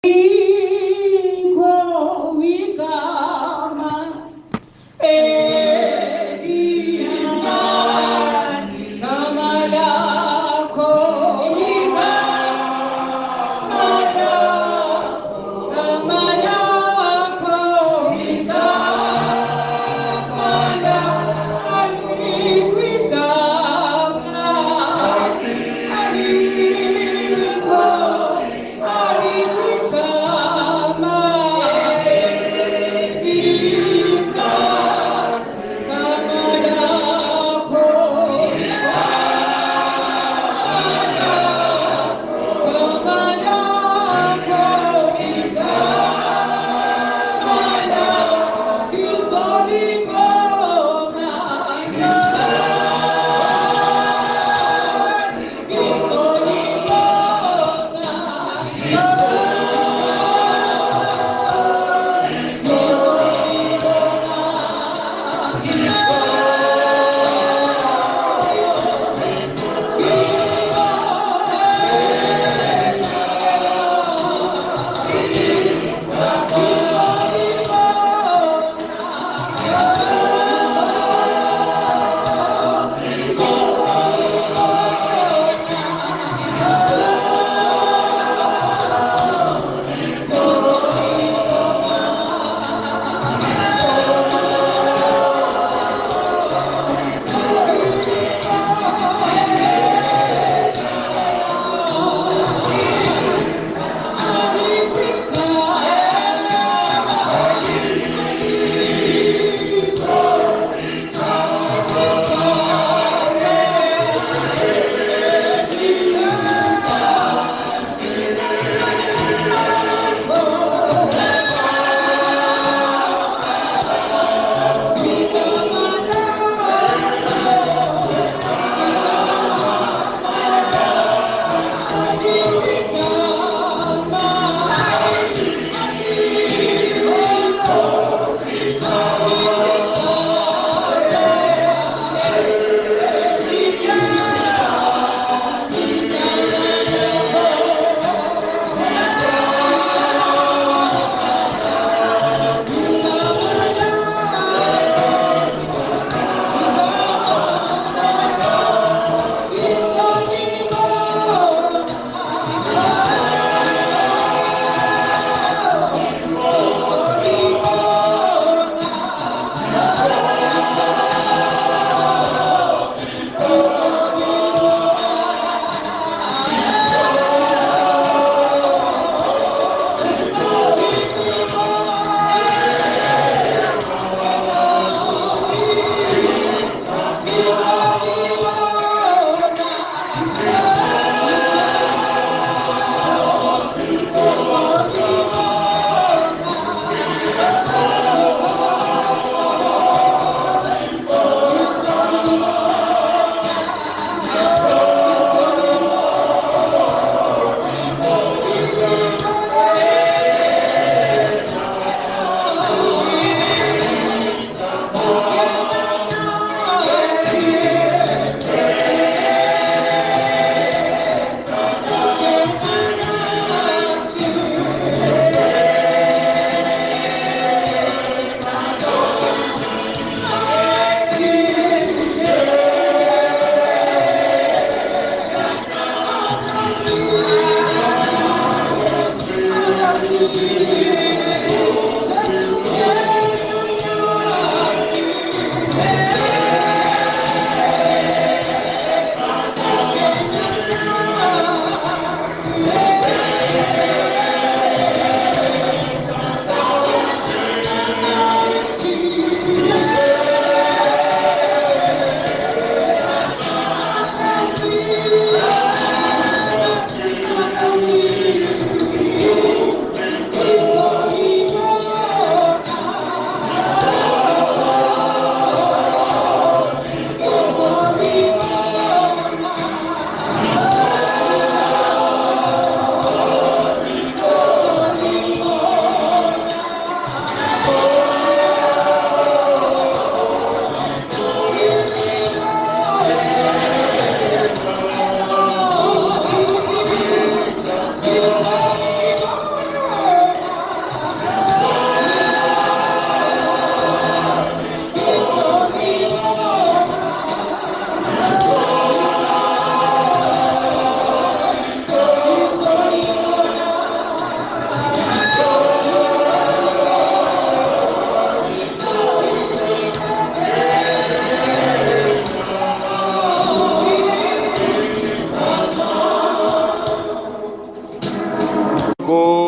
Alikho.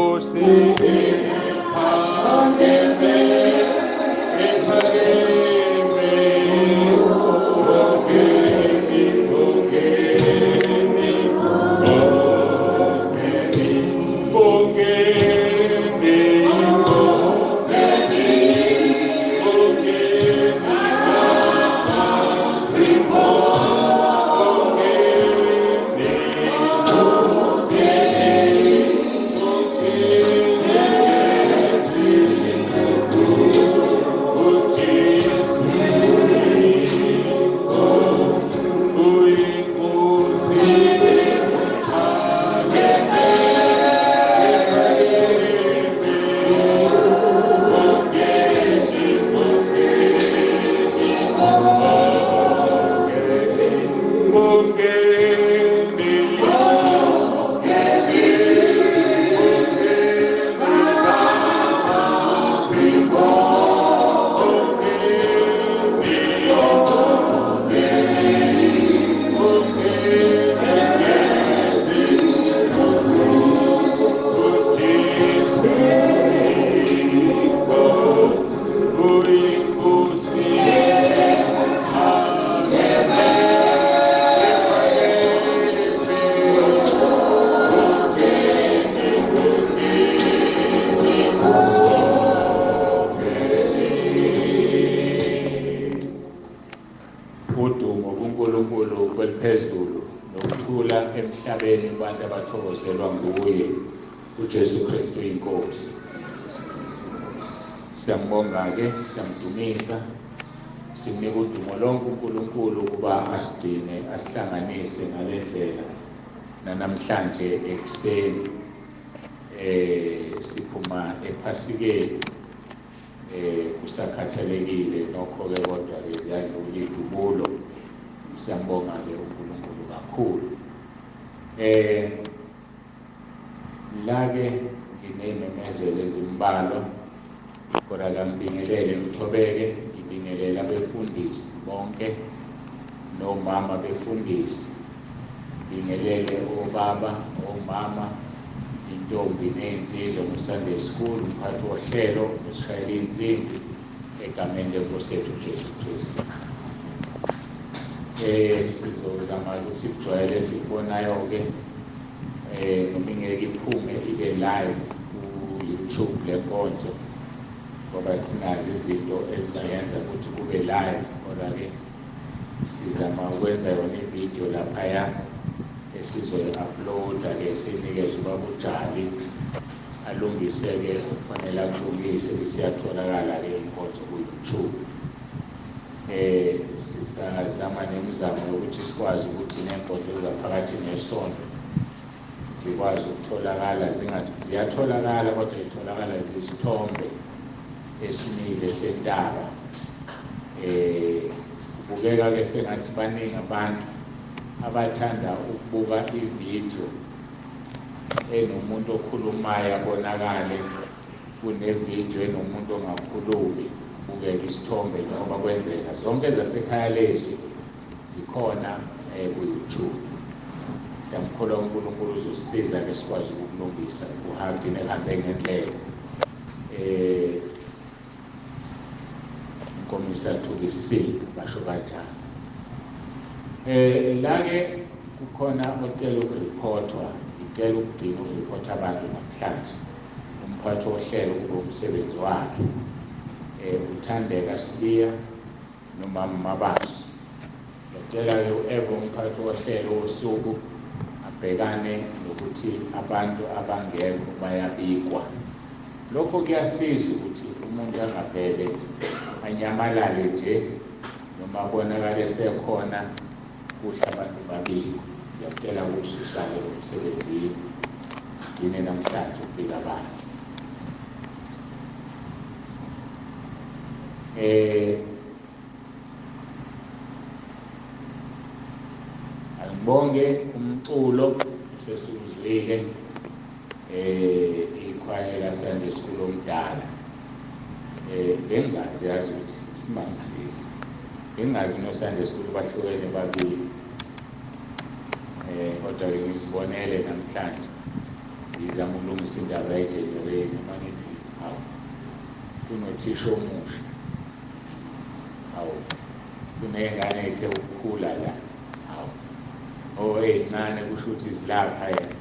Inkosi ephakeme ephakeme bongeni bongeni bongeni bongeni bongeni Emhlabeni kubantu abathokozelwa nguye uJesu Kristu inkosi. Siyambonga ke, siyamdumisa, simnika udumo lonke uNkulunkulu ukuba asigcine asihlanganise ngalendlela namhlanje ekuseni. Siphuma ePhasikeni, kusakhathalekile nokho ke, kodwa ke ziyadlula idubulo. Siyambonga ke uNkulunkulu kakhulu. La-ke nginey'memezelo ezimbalwa, kodwa ngibingelele ngithobeke, ngibingelele abefundisi bonke nomama befundisi, ngibingelele obaba, omama, intombi ney'nsizwa no-Sunday school, umphathi wohlelo nosishayela iy'nsimbi, egameni lenkosi yethu uJesu Kristu. Sizozama ukuthi sikujwayele esikubonayo-ke, noma ingeke iphume ibe live ku-YouTube le nkonzo, ngoba sinazo izinto ezizayenza ukuthi kube live, kodwa-ke sizama ukwenza yona ividiyo laphaya esizoyi-uploada-ke, sinikeze ubaba uJali alungise-ke okufanele akulungise, isiyatholakala-ke inkonzo ku-YouTube. Sisazama nemizamo yokuthi sikwazi ukuthi nenkonzo zaphakathi nesonto zikwazi ukutholakala, ziyatholakala kodwa zitholakala ziyisithombe esimile sentaba. Kubukeka ke sengathi baningi abantu abathanda ukubuka ividiyo enomuntu okhulumayo abonakale kunevidiyo enomuntu ongakhulumi, bukeka isithombe njengoba kwenzeka. Zonke ezasekhaya lezwi zikhona ku-YouTube. Siyamkholwa uNkulunkulu uzosisiza ke sikwazi ukulungisa kuhagcine kuhambe ngendlela. Inkomo isathuka isisinga, basho kanjalo. La-ke kukhona ocela ukuriphothwa, ngicela ukugcina ukuripotha abantu namhlanje. Umphathi wohlelo kube umsebenzi wakhe. uThandeka Sibiya nomama Mabaso. Ngiyacela-ke u-Eva umphathi wohlelo wosuku abhekane nokuthi abantu abangekho bayabikwa. Lokho kuyasiza ukuthi umuntu angavele anyamalale nje noma abonakale sekhona kuhle abantu babikwe. Ngiyacela ukususa-ke lo msebenzini, gcine namhlanje ukubika abantu. Angibonge umculo esesiwuzwile, ikhwaya la Sunday School omdala. Bengazi yazi ukuthi isimanga lesi, bengazi no Sunday School bahlukene babili. Kodwa ke ngizibonele namhlanje Ngizama ukulungisa indaba ye-generator mangithi hawu kunothisha omusha, hawu kuney'ngane ey'the ukukhula la, hawu oh ey'ncane kusho ukuthi zilapha yena.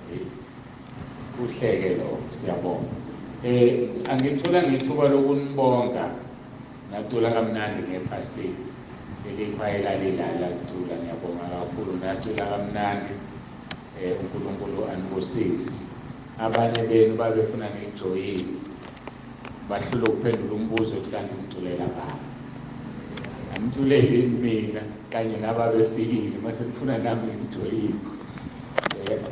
Kuhleke lokho, siyabonga. Angithola ngethuba lokunibonga, nacula kamnandi ngephasika. Leli khwayela lilala licula, ngiyabonga kakhulu, nacula kamnandi. uNkulunkulu anibusise. Abanye benu babefuna ngijoyine, bahlula ukuphendula umbuzo ukuthi kanti ngiculela bani. Angiculeli mina kanye nababefikile, mase nifuna nami ngijoyine.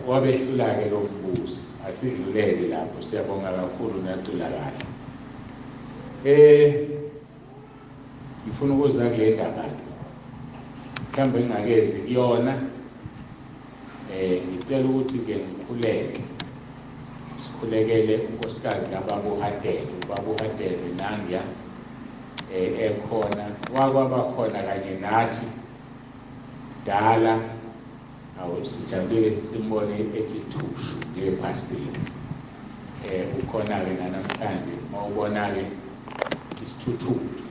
Wabehlula-ke lo mbuzo, asidlulele lapho. Siyabonga kakhulu, nacula kahle. Ngifuna ukuza kule ndaba-ke, mhlawumbe ngingakezi kuyona. Ngicela ukuthi-ke ngikhuleke, sikhulekele unkosikazi kababa uHadebe. Ubaba uHadebe nangiya ekhona, wakwaba khona kanye nathi dala. Awu sijabulile simbone ethi thushu ngephasika. Ukhona-ke nanamhlanje, mawubona-ke isithuthuthu,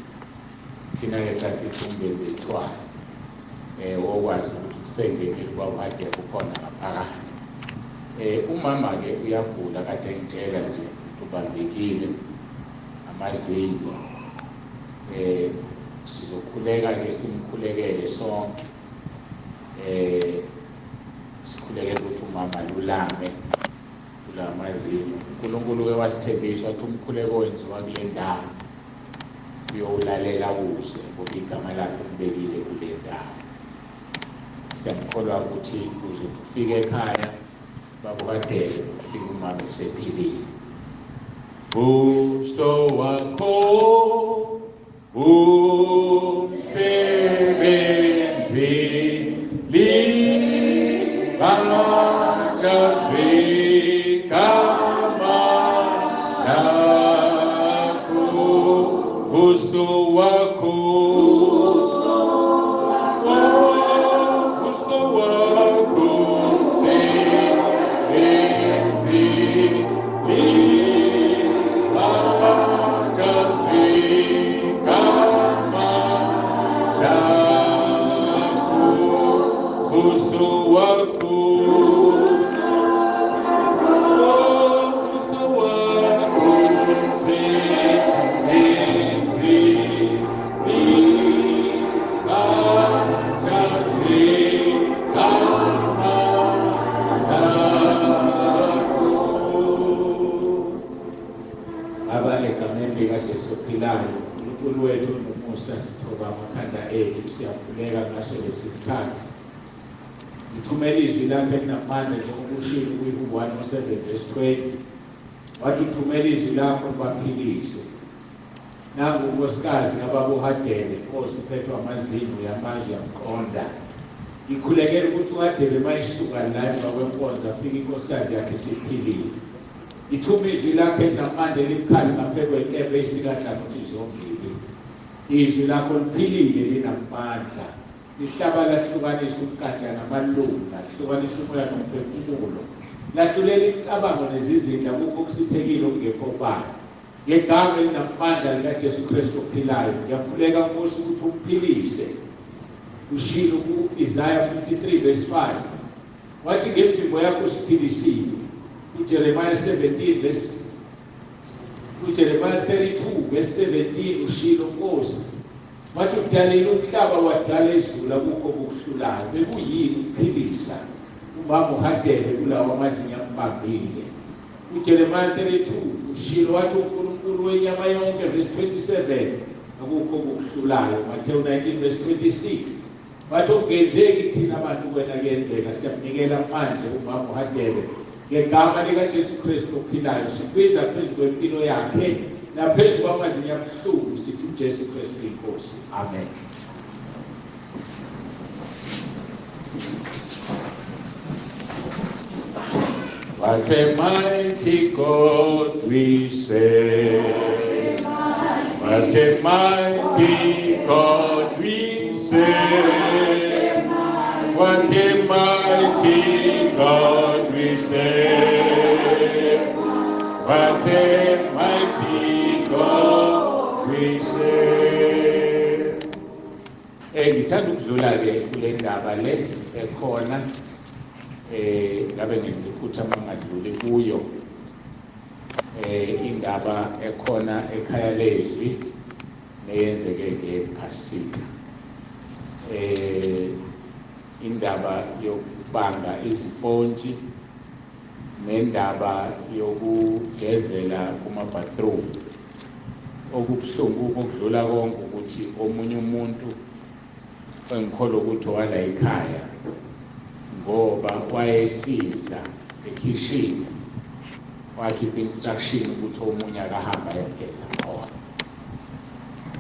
thina-ke sasithi umbembethwane, wokwazi ukuthi kusengenile ubaba uHadebe ukhona ngaphakathi. Umama-ke uyagula, kade ngitshela nje ukuthi ubambekile amazinyo. Sizokhuleka-ke, simkhulekele sonke. Sikhulekele ukuthi umama lulame kulamazinyo. uNkulunkulu-ke wasithembisa ukuthi umkhuleko wenziwa kule ndawo uyowulalela uzwe, ngoba igama lakhe umbekile kule ndawo. Siyamkholwa ukuthi uzothi ufike ekhaya baba uHadebe, ufike umama esephilile. Buso wakho umsebenzi libatshazwe igama lakho, buso wakho, buso wakho umsebenzi libatshazwe igama lakho, buso wakho, buso wakho umsebenzi libatshazwe igama lakho. Baba, egameni likaJesu ophilayo, uNkulunkulu wethu onomusa, sithoba amakhanda ethu, siyakhuleka ngaso lesi sikhathi. Ngithumela izwi lakho elinamandla njengoba ushilo kwiHubo 107 verse 20. Wathi uthumela izwi lakho baphilise. Nangu unkosikazi kababa uHadebe, Nkosi, uphethwe amazinyo, uyamazi, uyamqonda. Ngikhulekela ukuthi uHadebe mayisuka la emva kwenkonzo afike inkosikazi yakhe isiphilile. Ngithuma izwi lakho elinamandla elibukhali ngaphezu kwenkemba eyisika-nhlangothi zombili. Izwi lakho liphilile, linamandla, lihlaba lahlukanisa umnkantsha namalunga, hlukanisa umoya nomphefumulo, lahlulela imicabango nezizindla, kukho okusithekile okungekho obala. Ngegama elinamandla likaJesu Kristu ophilayo, ngiyakhuleka Nkosi ukuthi umphilise. Ushilo ku-Isaya 53 verse 5, wathi ngemvimbo yakho siphilisiwe. UJeremiah 17 verse, uJeremiah 32 verse 17 ushilo Nkosi, wathi udalile umhlaba, wadala izulu, akukho okuhlulayo. Bekuyini ukuphilisa umama uHadebe kulawo amazinyo ambambile? uJeremiah 32 ushilo wathi uNkulunkulu wenyama yonke verse 27, akukho okuhlulayo. Matthew 19 verse 26 wathi okungenzeki thina abantu kwena kuyenzeka. Siyamnikela manje umama uHadebe ngegama likaJesu Kristu ophilayo, sikwiza phezu kwempilo yakhe naphezu kwamazinyo abuhlungu, sithi uJesu Kristu inkosi. Amen. What a mighty God we serve. What a mighty God we serve. What a mighty God we serve. What a mighty God we serve. Ngithanda ukudlula ke kule ndaba le ekhona, ngabe ngenza iphutha mangadluli kuyo. Indaba ekhona ekhaya lezwi neyenzeke ngePhasika. Indaba yokubanga izipontshi nendaba yokugezela kuma bathroom. Okubuhlungu ukudlula konke ukuthi omunye umuntu engikholwa ukuthi wala ekhaya ngoba wayesiza ekhishini, wakhipha instruction ukuthi omunye akahamba ayogeza khona.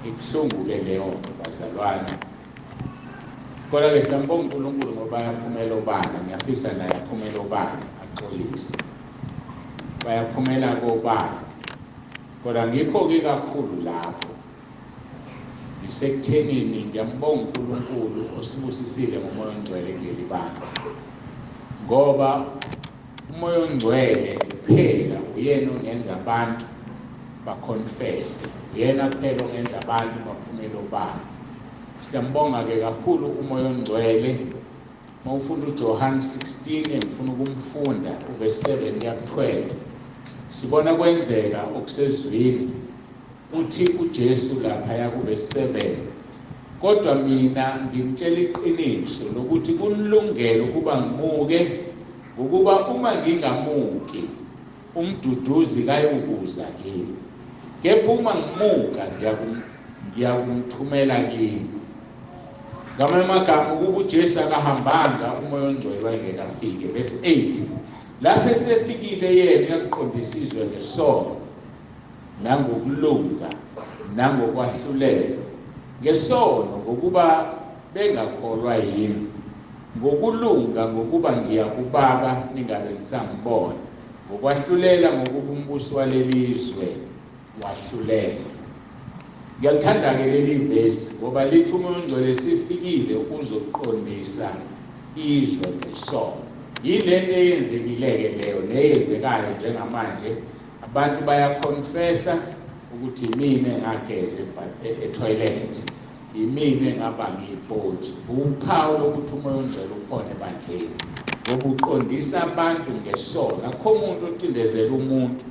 Ibuhlungu ke leyo nto bazalwane. Kodwa ke siyambonga uNkulunkulu ngoba bayaphumela obala. Ngiyafisa naye aphumele obala axolise. Bayaphumela kobala. Kodwa ngikho-ke kakhulu lapho ngisekuthenini ngiyambonga uNkulunkulu osibusisile ngoMoya oNgcwele kuleli bandla, ngoba uMoya oNgcwele kuphela uyena ongenza abantu baconfesse, uyena kuphela ongenza abantu baphumele obala. Siyambonga-ke kakhulu uMoya oNgcwele. Uma ufunda uJohn 16, engifuna ukumfunda uverse 7 kuya ku-12, sibona kwenzeka okusezwini. Uthi uJesu laphaya kuverse 7, kodwa mina ngimtshela iqiniso lokuthi kunilungele ukuba ngimuke, ngokuba uma ngingamuki umduduzi kayukuza kimi, kepha uma ngimuka ngiyakumthumela kimi. Ngamanye amagama, ukuba uJesu akahambanga, uMoya oNgcwele wayengeke afike. Verse 8, lapho esefikile yena uyakuqondisa izwe ngesono nangokulunga nangokwahlulelwa. Ngesono ngokuba bengakholwa yimi, ngokulunga ngokuba ngiya kuBaba ningabe nisangibona, ngokwahlulela ngokuba umbusi waleli zwe wahlulela. Ngiyalithanda-ke leli vesi ngoba lithi uMoya oNgcwele sifikile uzoqondisa izwe ngesono. Yilento eyenzekile-ke leyo neyenzekayo njengamanje. Abantu bayaconfessa ukuthi imina engageza etoilet, imina engabanga ipontshi. Uphawu lokuthi uMoya oNgcwele ukhona ebandleni, ngoba uqondisa abantu ngesono. Akukho umuntu ocindezela umuntu,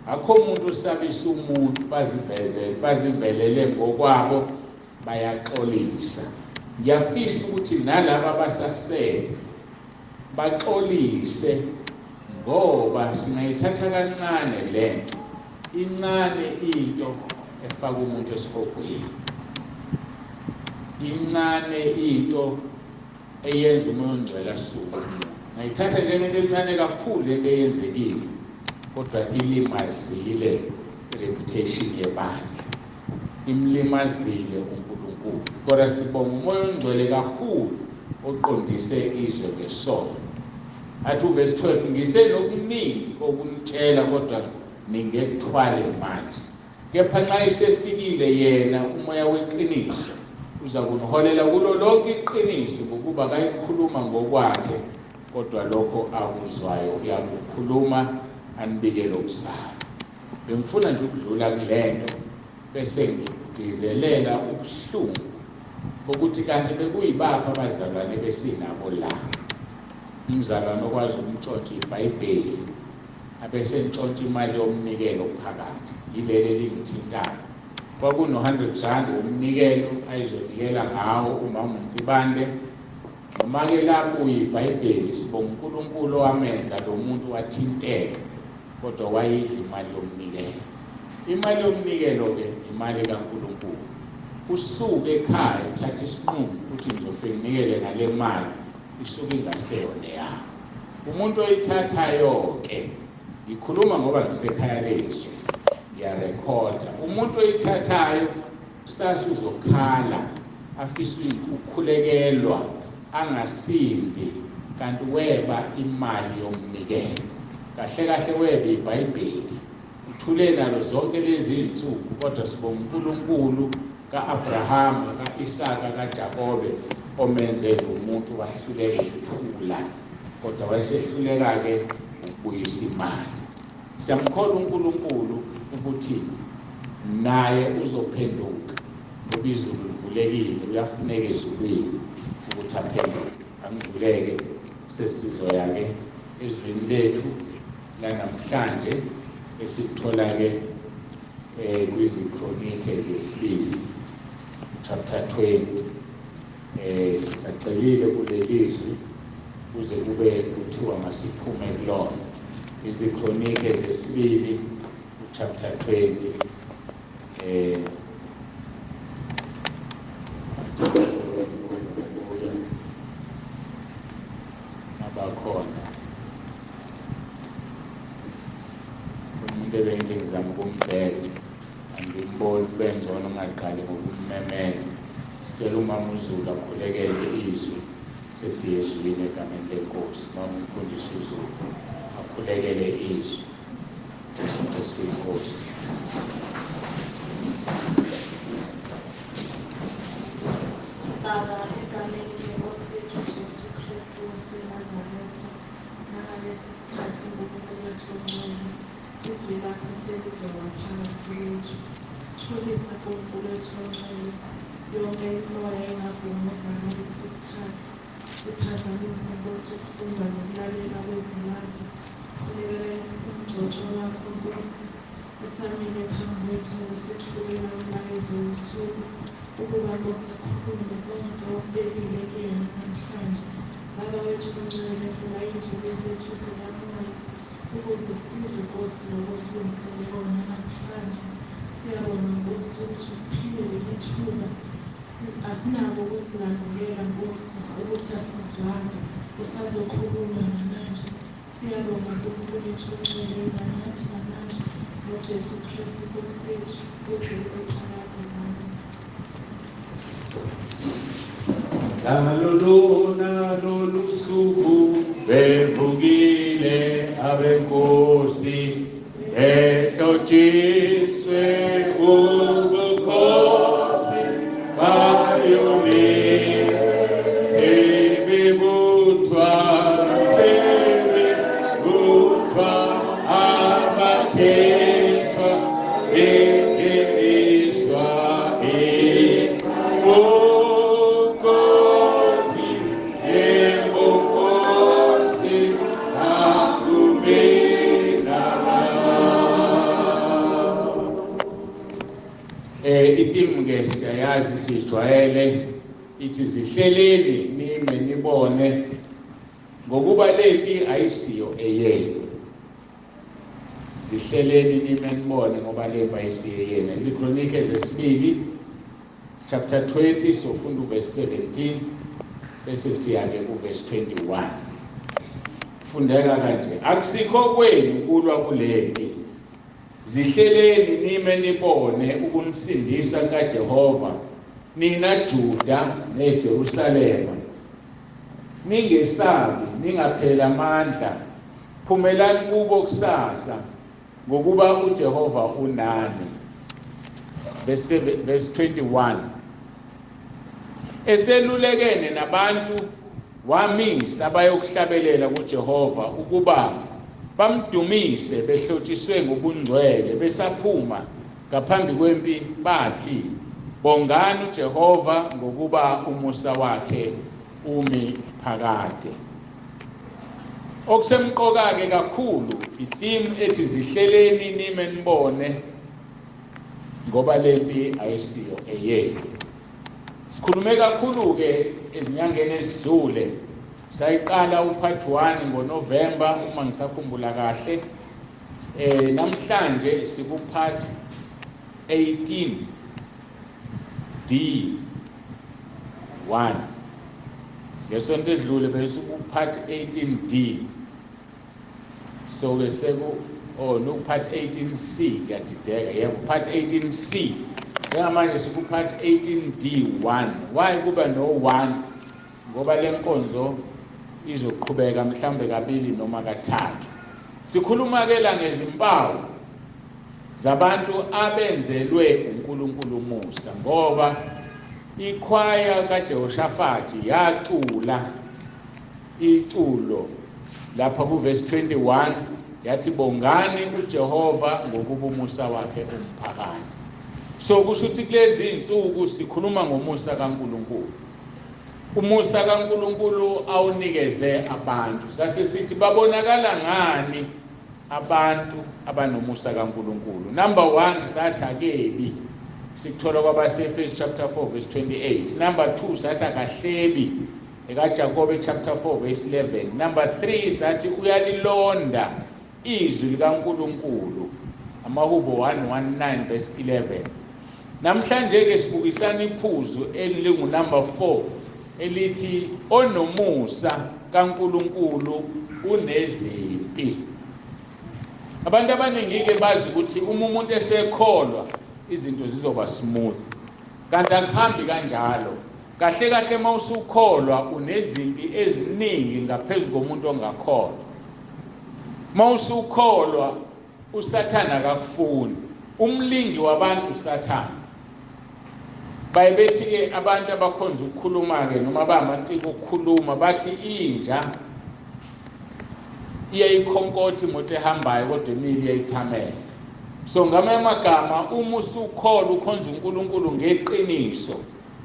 akukho umuntu osabisa umuntu, bazivezele, bazivelele ngokwabo, bayaxolisa. Ngiyafisa ukuthi nalaba abasasele baxolise, ngoba singayithatha kancane lento. Incane into efaka umuntu esihogweni, incane into eyenza uMoya oNgcwele asuke kumuntu. Ngayithatha njengento encane kakhulu lento eyenzekile, kodwa ilimazile reputation yebandla, imlimazile uNkulunkulu. Kodwa sibonga uMoya oNgcwele kakhulu oqondise izwe ngesono. Athi uverse 12, ngisenokuningi okunitshela kodwa ningekuthwale manje, kepha nxa esefikile yena uMoya weqiniso uza kuniholela kulo lonke iqiniso, ngokuba kayikhuluma ngokwakhe, kodwa lokho akuzwayo uyakukhuluma anibikele okuzayo. Bengifuna nje ukudlula kulento bese ngigcizelela ubuhlungu bokuthi kanti bekuyibaphi abazalwane besinabo la. Umzalwane okwazi ukuntshontsha iBhayibheli abese ntshontsha imali yomnikelo phakathi, yileli elingithintayo. Kwakuno-100 rand womnikelo ayizonikela ngawo umama uNsibande. Noma-ke labuya iBhayibheli, sibonga uNkulunkulu owamenza lo muntu wathinteka, kodwa wayidla imali yomnikelo. Imali yomnikelo-ke imali kaNkulunkulu. Usuke ekhaya uthatha isinqumo ukuthi ngizofike nginikele ngale mali, isuke ingaseyona yakho. Umuntu oyithathayo-ke, ngikhuluma ngoba ngisekhaya lezwi, ngiyarekhoda. Umuntu oyithathayo kusasa uzokhala, afise ukukhulekelwa, angasindi, kanti weba imali yomnikelo. Kahle kahle weba iBhayibheli, uthule nalo zonke lezi zinsuku, kodwa sibonga uNkulunkulu ka-Abrahama, ka-Isaka, kaJakobe omenze lo muntu wahluleka ukuthula, kodwa wayesehluleka-ke ukubuyisa imali. Siyamkholwa uNkulunkulu ukuthi naye uzophenduka, ngoba izulu livulekile, uyafuneka ezulwini ukuthi aphenduke. Angivuleke sesizoya-ke ezwini lethu lanamhlanje esikuthola-ke kwiziKronike zesibili chapter 20. Sisaxelile kulelizwi kuze kube kuthiwa masiphume kulona. IziKronike zesibili chapter 20. Abakhona umuntu ebengithi ngizama ukumbheka angimboni, kube ngcono ungaqali ngokummemeza. Sicela umama uZulu akhulekele izwi sesiyezwini egameni lenkosi. Mama umfundisi uZulu akhulekele izwi. Jesu Kristu inkosi. Baba, egameni lenkosi yethu Jesu Kristu waseNazaretha, nangalesi sikhathi uNkulunkulu wethu ongcwele, izwi lakho selizoba phakathi kwethu. Thulisa uNkulunkulu wethu ongcwele yonke imimoya engavumuza ngalesi sikhathi, iphazamise Nkosi ukufunda nokulalela kwezwi lakho. Khulekela umgcotshwa wakho Nkosi esamile phambi kwethu ezosethulela umlayezo wosuku, ukuba Nkosi akhulume konke okubekile kuyena namhlanje. Baba wethu ongcwele, vula iy'ndlebe zethu zikamoya ukuze sizwe Nkosi lokho osilungisele kona namhlanje. Siyabonga Nkosi ukuthi usiphile leli thuba. Asinako ukuzilandulela Nkosi ukuthi asizwanga, usazokhuluma namanje. Siyabonga uNkulunkulu wethu ongcwele nathi namanje ngoJesu Kristu Nkosi yethu kuze kube phakade. Amen. Nalolona lolu suku bevukile abenkosi, behlotshiswe ubukhosi bayome, sebebuthwa sebebuthwa abakhethwa bengeniswa ebongothi ebonkosi akumina. Itheme ke siyayazi, sijwayele, ithi zihleleni nime nibone, ngokuba lempi ayisiyo eyenu. Zihleleni nime nibone ngoba lempi ayisiyo eyenu. IziKronike zesibili chapter 20 sofunda uverse 17 bese siya-ke kuverse 21. Fundeka kanje: akusikho kwenu kulwa kulempi, zihleleni nime nibone ukunisindisa kaJehova nina Juda neJerusalema. Ningesabi, ningapheli amandla, phumelani kubo kusasa, ngokuba uJehova unani. Verse 21. Eselulekene nabantu wamisa abayokuhlabelela kuJehova ukuba bamdumise behlotshiswe ngobungcwele, besaphuma ngaphambi kwempi bathi, bongani uJehova ngokuba umusa wakhe umi phakade. Okusemqoka ke kakhulu itheme ethi zihleleni nime nibone ngoba lempi ayisiyo eyenu. Sikhulume kakhulu ke ezinyangeni ezidlule, sayiqala upart 1 ngoNovember uma ngisakhumbula kahle. Namhlanje siku part 18 D 1. Ngesonto edlule besiku part 18 D. So ke seku no part 18 C, ngiyadideka. Yebo, part 18 C. Njengamanje siku part 18 D 1. Why kuba no 1? Ngoba lenkonzo izoqhubeka mhlambe kabili noma kathathu. Sikhuluma ke la ngezimpawu zabantu abenzelwe uNkulunkulu umusa, ngoba ikhwaya kaJehoshafati yacula iculo lapha kuverse 21 Yathi bongani uJehova ngokuba umusa wakhe umphakade. So kusho ukuthi kulezi insuku sikhuluma ngomusa kaNkuluNkulu. Umusa kaNkuluNkulu awunikeze abantu. Sase sithi babonakala ngani abantu abanomusa kaNkuluNkulu? Number 1 sathi akebi, sikuthola kwabaseEfesu chapter 4 verse 28. Number 2 sathi akahlebi, ekaJakobe chapter 4 verse 11. Number 3 sathi uyalilonda izwi likaNkuluNkulu, Amahubo 119 verse 11. Namhlanje ke sibukisana iphuzu elingu number 4 elithi onomusa kaNkuluNkulu unezimpi. Abantu abaningi ke bazi ukuthi uma umuntu esekholwa izinto zizoba smooth, kanti akuhambi kanjalo. Kahle kahle mawusukholwa unezimpi eziningi ngaphezulu komuntu ongakholwa. Mawusukholwa uSathana akakufuni, umlingi wabantu uSathana. Bayebethi ke abantu abakhonza ukukhuluma ke noma bamaciko ukukhuluma bathi inja iyayikhonkotha imoto ehambayo kodwa imile iyayithamela. So ngamanye amagama uma usukholwa ukhonza uNkulunkulu ngeqiniso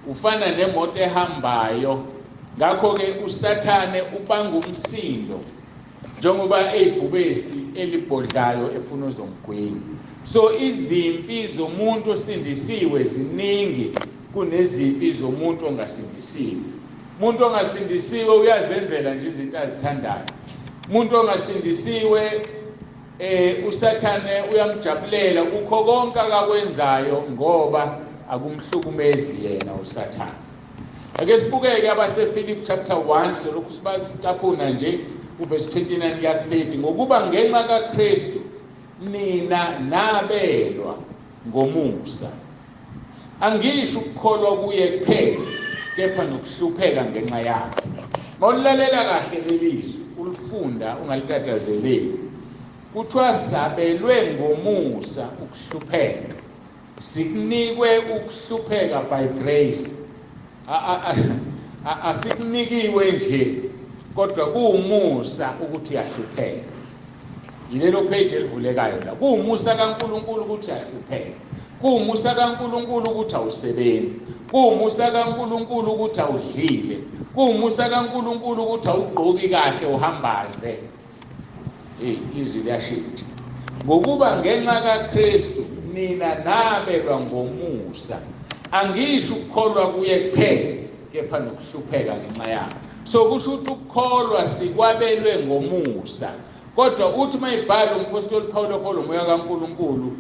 ufana nemoto ehambayo. Ngakho ke uSathane ubanga umsindo njengoba eyibhubesi elibhodlayo efuna uzomgwinya. So izimpi zomuntu osindisiwe ziningi kunezimpi zomuntu ongasindisiwe. Umuntu ongasindisiwe uyazenzela nje izinto azithandayo. Umuntu ongasindisiwe uSathane uyamjabulela kukho konke akakwenzayo ngoba akumhlukumezi yena uSathane. Ake sibukeke abaseFilipi chapter 1 solokhu sibacaphuna nje uverse 29 kuya 30. Ngokuba ngenxa kaKristu nina nabelwa ngomusa, angisho ukukholwa kuye kuphela kepha nokuhlupheka ngenxa yakhe. Mawulalela kahle lelizwi ulifunda ungalitatazeleli. Kuthiwa sabelwe ngomusa ukuhlupheka, sikunikwe ukuhlupheka by grace. Asikunikiwe nje kodwa kuwumusa ukuthi uyahlupheka. Yilelo page elivulekayo la. Kuwumusa kaNkuluNkulu ukuthi uyahlupheka, kuwumusa kaNkuluNkulu ukuthi awusebenzi, kuwumusa kaNkuluNkulu ukuthi awudlile, kuwumusa kaNkuluNkulu ukuthi awugqoki kahle uhambaze. Izwi liyashintsha. Ngokuba ngenxa kaKristu nina nabelwa ngomusa, angisho ukukholwa kuye kuphela kepha nokuhlupheka ngenxa yakhe. So kusho ukuthi ukukholwa sikwabelwe ngomusa, kodwa uthi mayibhala umpostoli Paul okholwa umoya kaNkuluNkulu,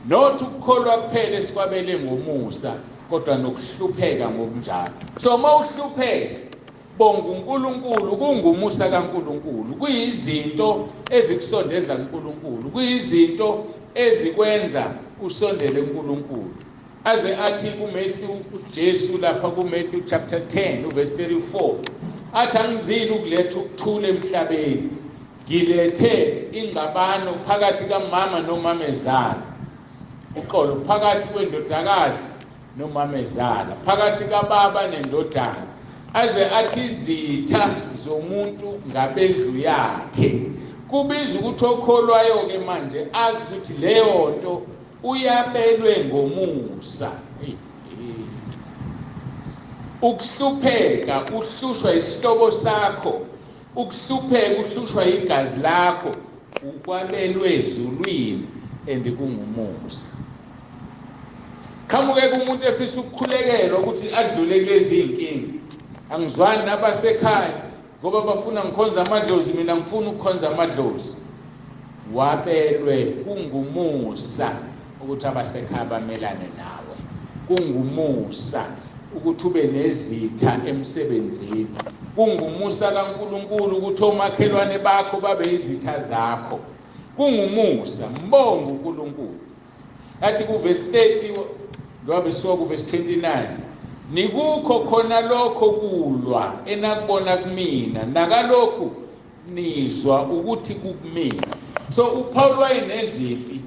not ukukholwa kuphela esikwabele ngomusa kodwa nokuhlupheka ngokunjalo. So uma uhlupheka bonga uNkulunkulu, kungumusa kaNkulunkulu, kuyizinto ezikusondeza kuNkulunkulu, kuyizinto ezikwenza usondele kuNkulunkulu. Aze athi kuMatthew uJesu lapha kuMatthew chapter 10 uverse 34 athi angizile ukuletha ukuthula emhlabeni, ngilethe ingxabano phakathi kamama nomamezala, uxolo phakathi kwendodakazi nomamezala, phakathi kababa nendodana. Aze athi izitha zomuntu ngabendlu yakhe. Kubiza ukuthi okholwayo ke manje azi ukuthi leyo nto uyabelwe ngomusa. Ukuhlupheka uhlushwa isihlobo sakho, ukuhlupheka uhlushwa igazi lakho, ukwabelwe ezulwini and kungumusa. Qhamuke kumuntu efisa ukukhulekelwa ukuthi adlule kulezi inkinga. Angizwani nabasekhaya ngoba bafuna ngikhonza amadlozi, mina ngifuna ukukhonza amadlozi. Wabelwe kungumusa ukuthi abasekhaya bamelane nawe, kungumusa ukuthi ube nezitha emsebenzini, kungumusa kaNkuluNkulu ukuthi omakhelwane bakho babe izitha zakho, kungumusa. Mbonga uNkulunkulu. Athi kuverse 30 njengoba besuka kuverse 29, nikukho khona lokho kulwa enakubona kumina, nakalokhu nizwa ukuthi kukumina. So uPaul wayenezimpi,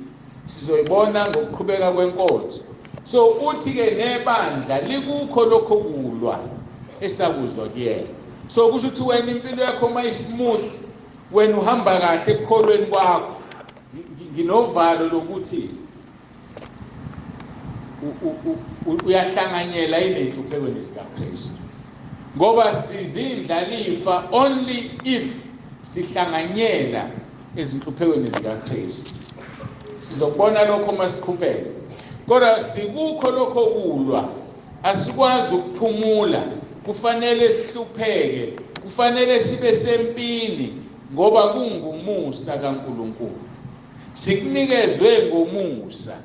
sizoyibona ngokuqhubeka kwenkonzo. So uthi ke nebandla likukho lokho kulwa esakuzwa kuyena. So kusho ukuthi wena impilo yakho mayismooth, wena uhamba kahle ekukholweni kwakho, Nginovalo lokuthi uyahlanganyela yini enhluphekweni zikaKristu, ngoba sizindlalifa only if sihlanganyela ezinhluphekweni zikaKristu. Sizokubona lokho masiqhubeka, kodwa sikukho lokho kulwa, asikwazi ukuphumula, kufanele sihlupheke, kufanele sibe sempini, ngoba kungumusa kaNkulunkulu, sikunikezwe ngomusa.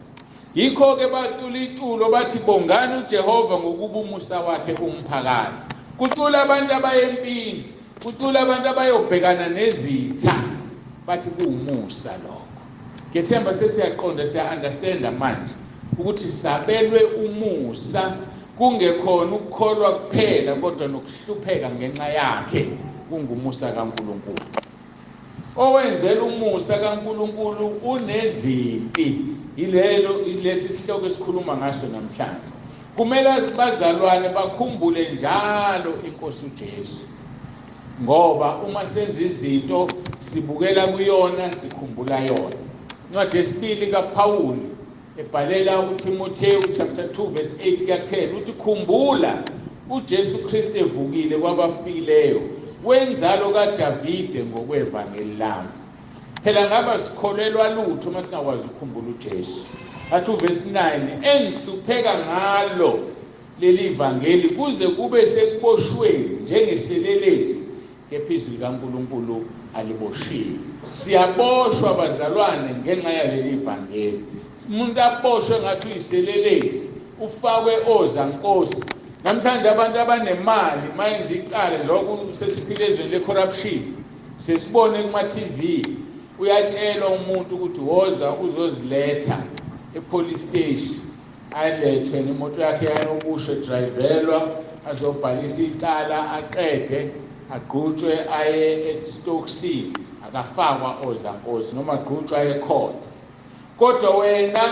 Yikho-ke bacula iculo bathi bongani uJehova ngokuba umusa wakhe umphakathi. Kucula abantu abayempini, kucula abantu abayobhekana nezitha, bathi kuwumusa lokho. Ngethemba sesiyaqonda, siya-understanda manje ukuthi sabelwe umusa, kungekhona ukukholwa kuphela kodwa nokuhlupheka ngenxa yakhe kungumusa kaNkulunkulu. Owenzela umusa kaNkulunkulu unezimpi. Ilelo lesi sihloko esikhuluma ngaso namhlanje. Kumele bazalwane bakhumbule njalo inkosi uJesu, ngoba uma senza izinto sibukela kuyona, sikhumbula yona. Incwadi yesibili kaPawuli ebhalela uTimotheo chapter 2 verse 8 kuya-10 uthi khumbula uJesu Kristu evukile kwabafileyo, wenzalo kaDavide ngokwevangeli lami. Phela ngaba sikholelwa lutho uma singakwazi ukukhumbula uJesu. Athi uverse 9, engihlupheka ngalo leli vangeli kuze kube sekuboshweni njengeselelesi, kepha izwi likaNkulunkulu aliboshiwe. Siyaboshwa bazalwane ngenxa yaleli vangeli. Umuntu aboshwe ngathi uyiselelesi, ufakwe ozankosi. Namhlanje abantu abanemali mayenza icala, njengoba sesiphila ezweni le-corruption, sesibone kuma-TV, uyatshelwa umuntu ukuthi woza uzoziletha e-police station, alethwe nemoto yakhe yanokusho, edrayivelwa, azobhalisa icala, aqede agqutshwe aye esitokisini, akafakwa ozankosi noma agqutshwe aye court. Kodwa wena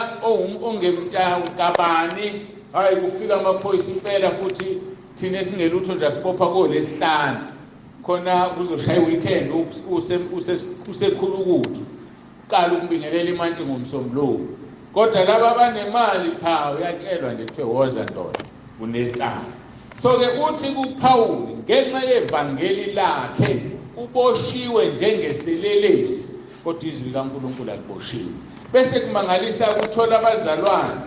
ongemntakabani, hayi kufika amaphoyisa impela, futhi thina esingelutho nje asibopha kolesihlanu, khona kuzoshaya weekend usekhulukuthu, uqala ukubingelela imantshi ngomsombuluko. Kodwa laba abanemali cha, uyatshelwa nje kuthiwe woza ndoda, unecala. So-ke uthi kuPawuli ngenxa yevangeli lakhe uboshiwe njengeselelesi, kodwa izwi likaNkulunkulu aliboshiwe. Bese kumangalisa ukuthola abazalwane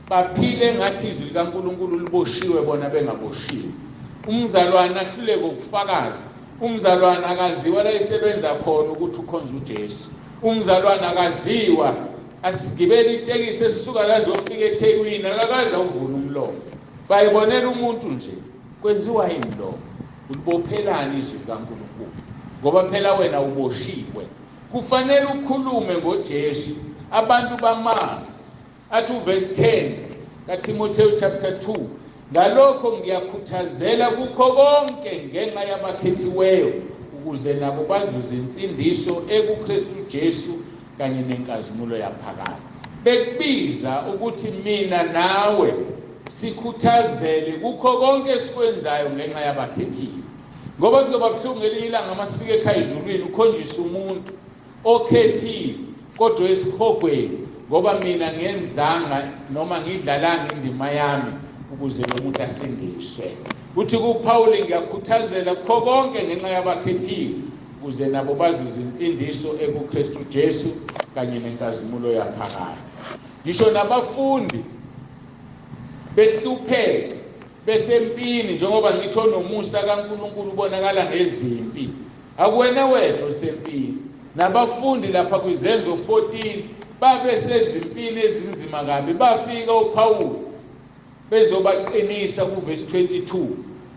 baphile ngathi izwi likaNkulunkulu liboshiwe, bona bengaboshiwe. Umzalwane ahluleke ukufakaza, umzalwane akaziwa la esebenza khona ukuthi ukhonza uJesu, umzalwane akaziwa, asigibele itekisi esisuka la zofika eThekwini, akakaze awuvuna umlomo. Bayibonela umuntu nje, kwenziwa yini lokho? Ulibophelani izwi likaNkulunkulu? Ngoba phela wena uboshiwe, kufanele ukhulume ngoJesu, abantu bamazi. Athi uverse 10 kaTimotheo chapter 2, ngalokho ngiyakhuthazela kukho konke ngenxa yabakhethiweyo, ukuze nabo bazuze insindiso ekuKristu Jesu kanye nenkazimulo yaphakade. Bekubiza ukuthi mina nawe sikhuthazele kukho konke esikwenzayo ngenxa yabakhethiwe, ngoba kuzoba buhlungu ngelinye ilanga uma sifika ekhaya ezulwini ukhonjiswe umuntu okhethiwe kodwa esihogweni, ngoba mina ngenzanga noma ngidlalanga indima yami ukuze lo muntu asindiswe. Uthi kuPawuli ngiyakhuthazela kukho konke ngenxa yabakhethiwe, ukuze nabo bazuze insindiso ekuKristu Jesu kanye nenkazimulo yaphakade. Ngisho nabafundi behlupheka besempini, njengoba ngitho nomusa kaNkulunkulu ubonakala ngezimpi. Akuwena wedwa osempini, nabafundi lapha kwizenzo 14 babe sezimpini ezinzima kabi. Bafika uPawuli bezobaqinisa kuverse 22,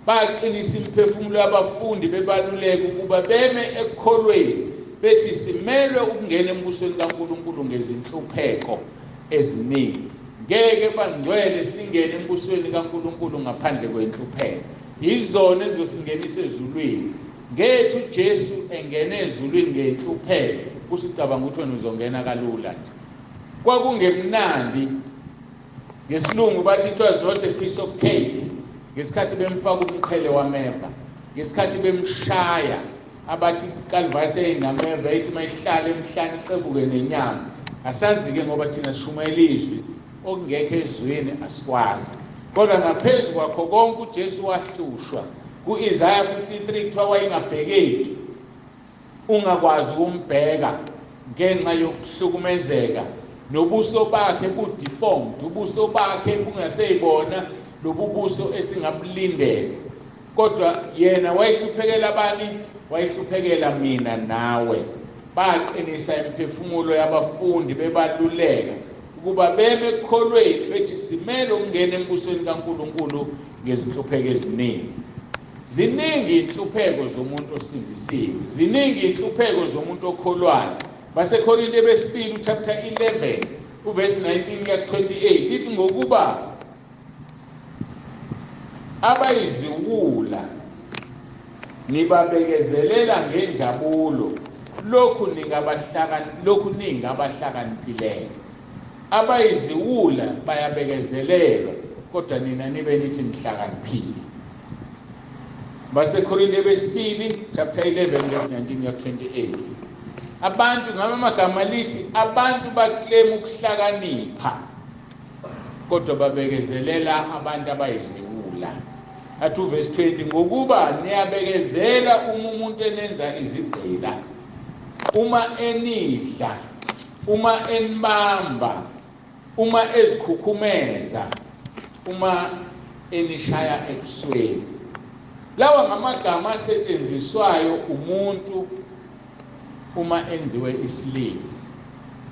baqinisa imiphefumulo yabafundi bebaluleka ukuba beme ekukholweni, bethi simelwe ukungena embusweni kaNkulunkulu ngezinhlupheko eziningi. Ngeke bangcwele singene embusweni kaNkulunkulu ngaphandle kwenhlupheko. Izona ezizosingenisa ezulwini. Ngethu uJesu engene ezulwini ngenhlupheko, usicabanga ukuthi wena uzongena kalula nje. Kwakungemnandi. Ngesilungu bathi it was not a piece of cake. Ngesikhathi bemfaka umqhele wameva, ngesikhathi bemshaya, abathi Calvary seyinameva, ethi mayihlala emhlane iqebuke nenyama. Asazi-ke ngoba thina sishumayela izwi, okungekho ezwini asikwazi. Kodwa ngaphezu kwakho konke uJesu wahlushwa. Ku-Isaya 53 kuthiwa wayengabhekeki, ungakwazi ukumbheka ngenxa yokuhlukumezeka, nobuso bakhe bu-deformed, ubuso bakhe bungaseyibona lobu buso esingabulindela. Kodwa yena wayehluphekela abani? Wayehluphekela mina nawe. Baqinisa imiphefumulo yabafundi bebaluleka ukuba beme ekukholweni, bethi simele ukungena embusweni kaNkulunkulu ngezinhlupheko eziningi. Ziningi inhlupheko zomuntu osindisiwe, ziningi inhlupheko zomuntu okholwayo. BaseKorinte besibili chapter 11 uverse 19 kuya 28 lithi, ngokuba abayiziwula nibabekezelela ngenjabulo, lokhu ningabahlakaniphileyo. Abayiziwula bayabekezelelwa, kodwa nina nibe nithi nihlakaniphile. BaseKorinte besibili chapter 11 verse 19 kuya 28. Abantu ngamagama lithi abantu baclaim ukuhlakanipha, kodwa babekezelela abantu abayiziwula. Athi verse 20, ngokuba niyabekezela uma umuntu enenza izigqila, uma enidla, uma enibamba, uma ezikhukhumeza, uma enishaya ebusweni. Lawa ngamagama asetshenziswayo umuntu uma enziwe isilima.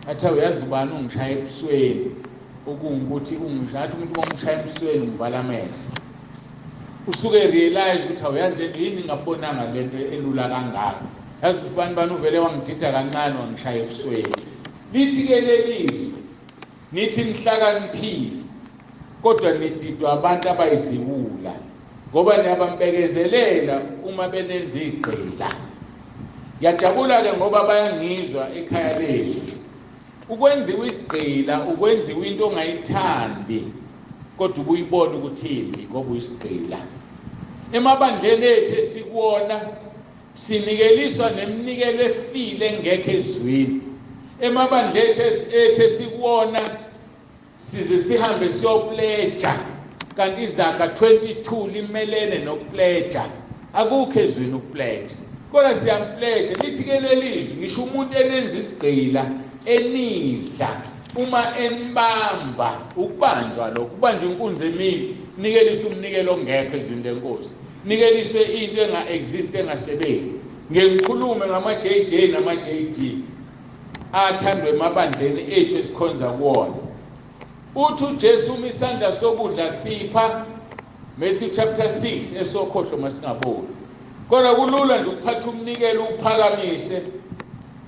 Athi uyazi ubani ungishaya ebusweni, okungukuthi ungishaya, athi umuntu uma umshaya ebusweni umvala amehlo, usuke realize ukuthi awuyazi lento yini, ngabonanga lento elula kangaka, yazi ukuthi bani bani uvele wangidida kancane wangishaya ebusweni. Lithi ke lelizwe nithi nihlakaniphile, kodwa nididwa abantu abayiziwula, ngoba niyabambekezelela uma benenza igqila. Ngiyajabula ke ngoba bayangizwa ekhaya lezwi. Ukwenziwa isigqila, ukwenziwa into ongayithandi kodwa ubuyibona ukuthi imbi ngoba uyisigqila. Emabandleni ethu esikuwona sinikeliswa neminikelo efile engekho ezwini. Emabandleni ethu esikuwona size sihambe siyopleja, kanti iZaga 22 limelene nokupleja. Akukho ezwini ukupleja, kodwa siyampleja. Lithi ke lelizwi, ngisho umuntu enenza isigqila, enidla, uma enibamba, ukubanjwa lokho, ukubanjwa inkunzi emini, nikeliswe umnikelo ongekho ezwini lenkosi, nikeliswe into enga-exist, engasebenzi. Ngikhulume ngama-JJ nama-JD athandwe emabandleni ethu esikhonza kuwona. Uthi uJesu uma isandla sokudla sipha, Matthew chapter 6, esokhohlo masingaboni. Kodwa kulula nje ukuphatha umnikelo uphakamise,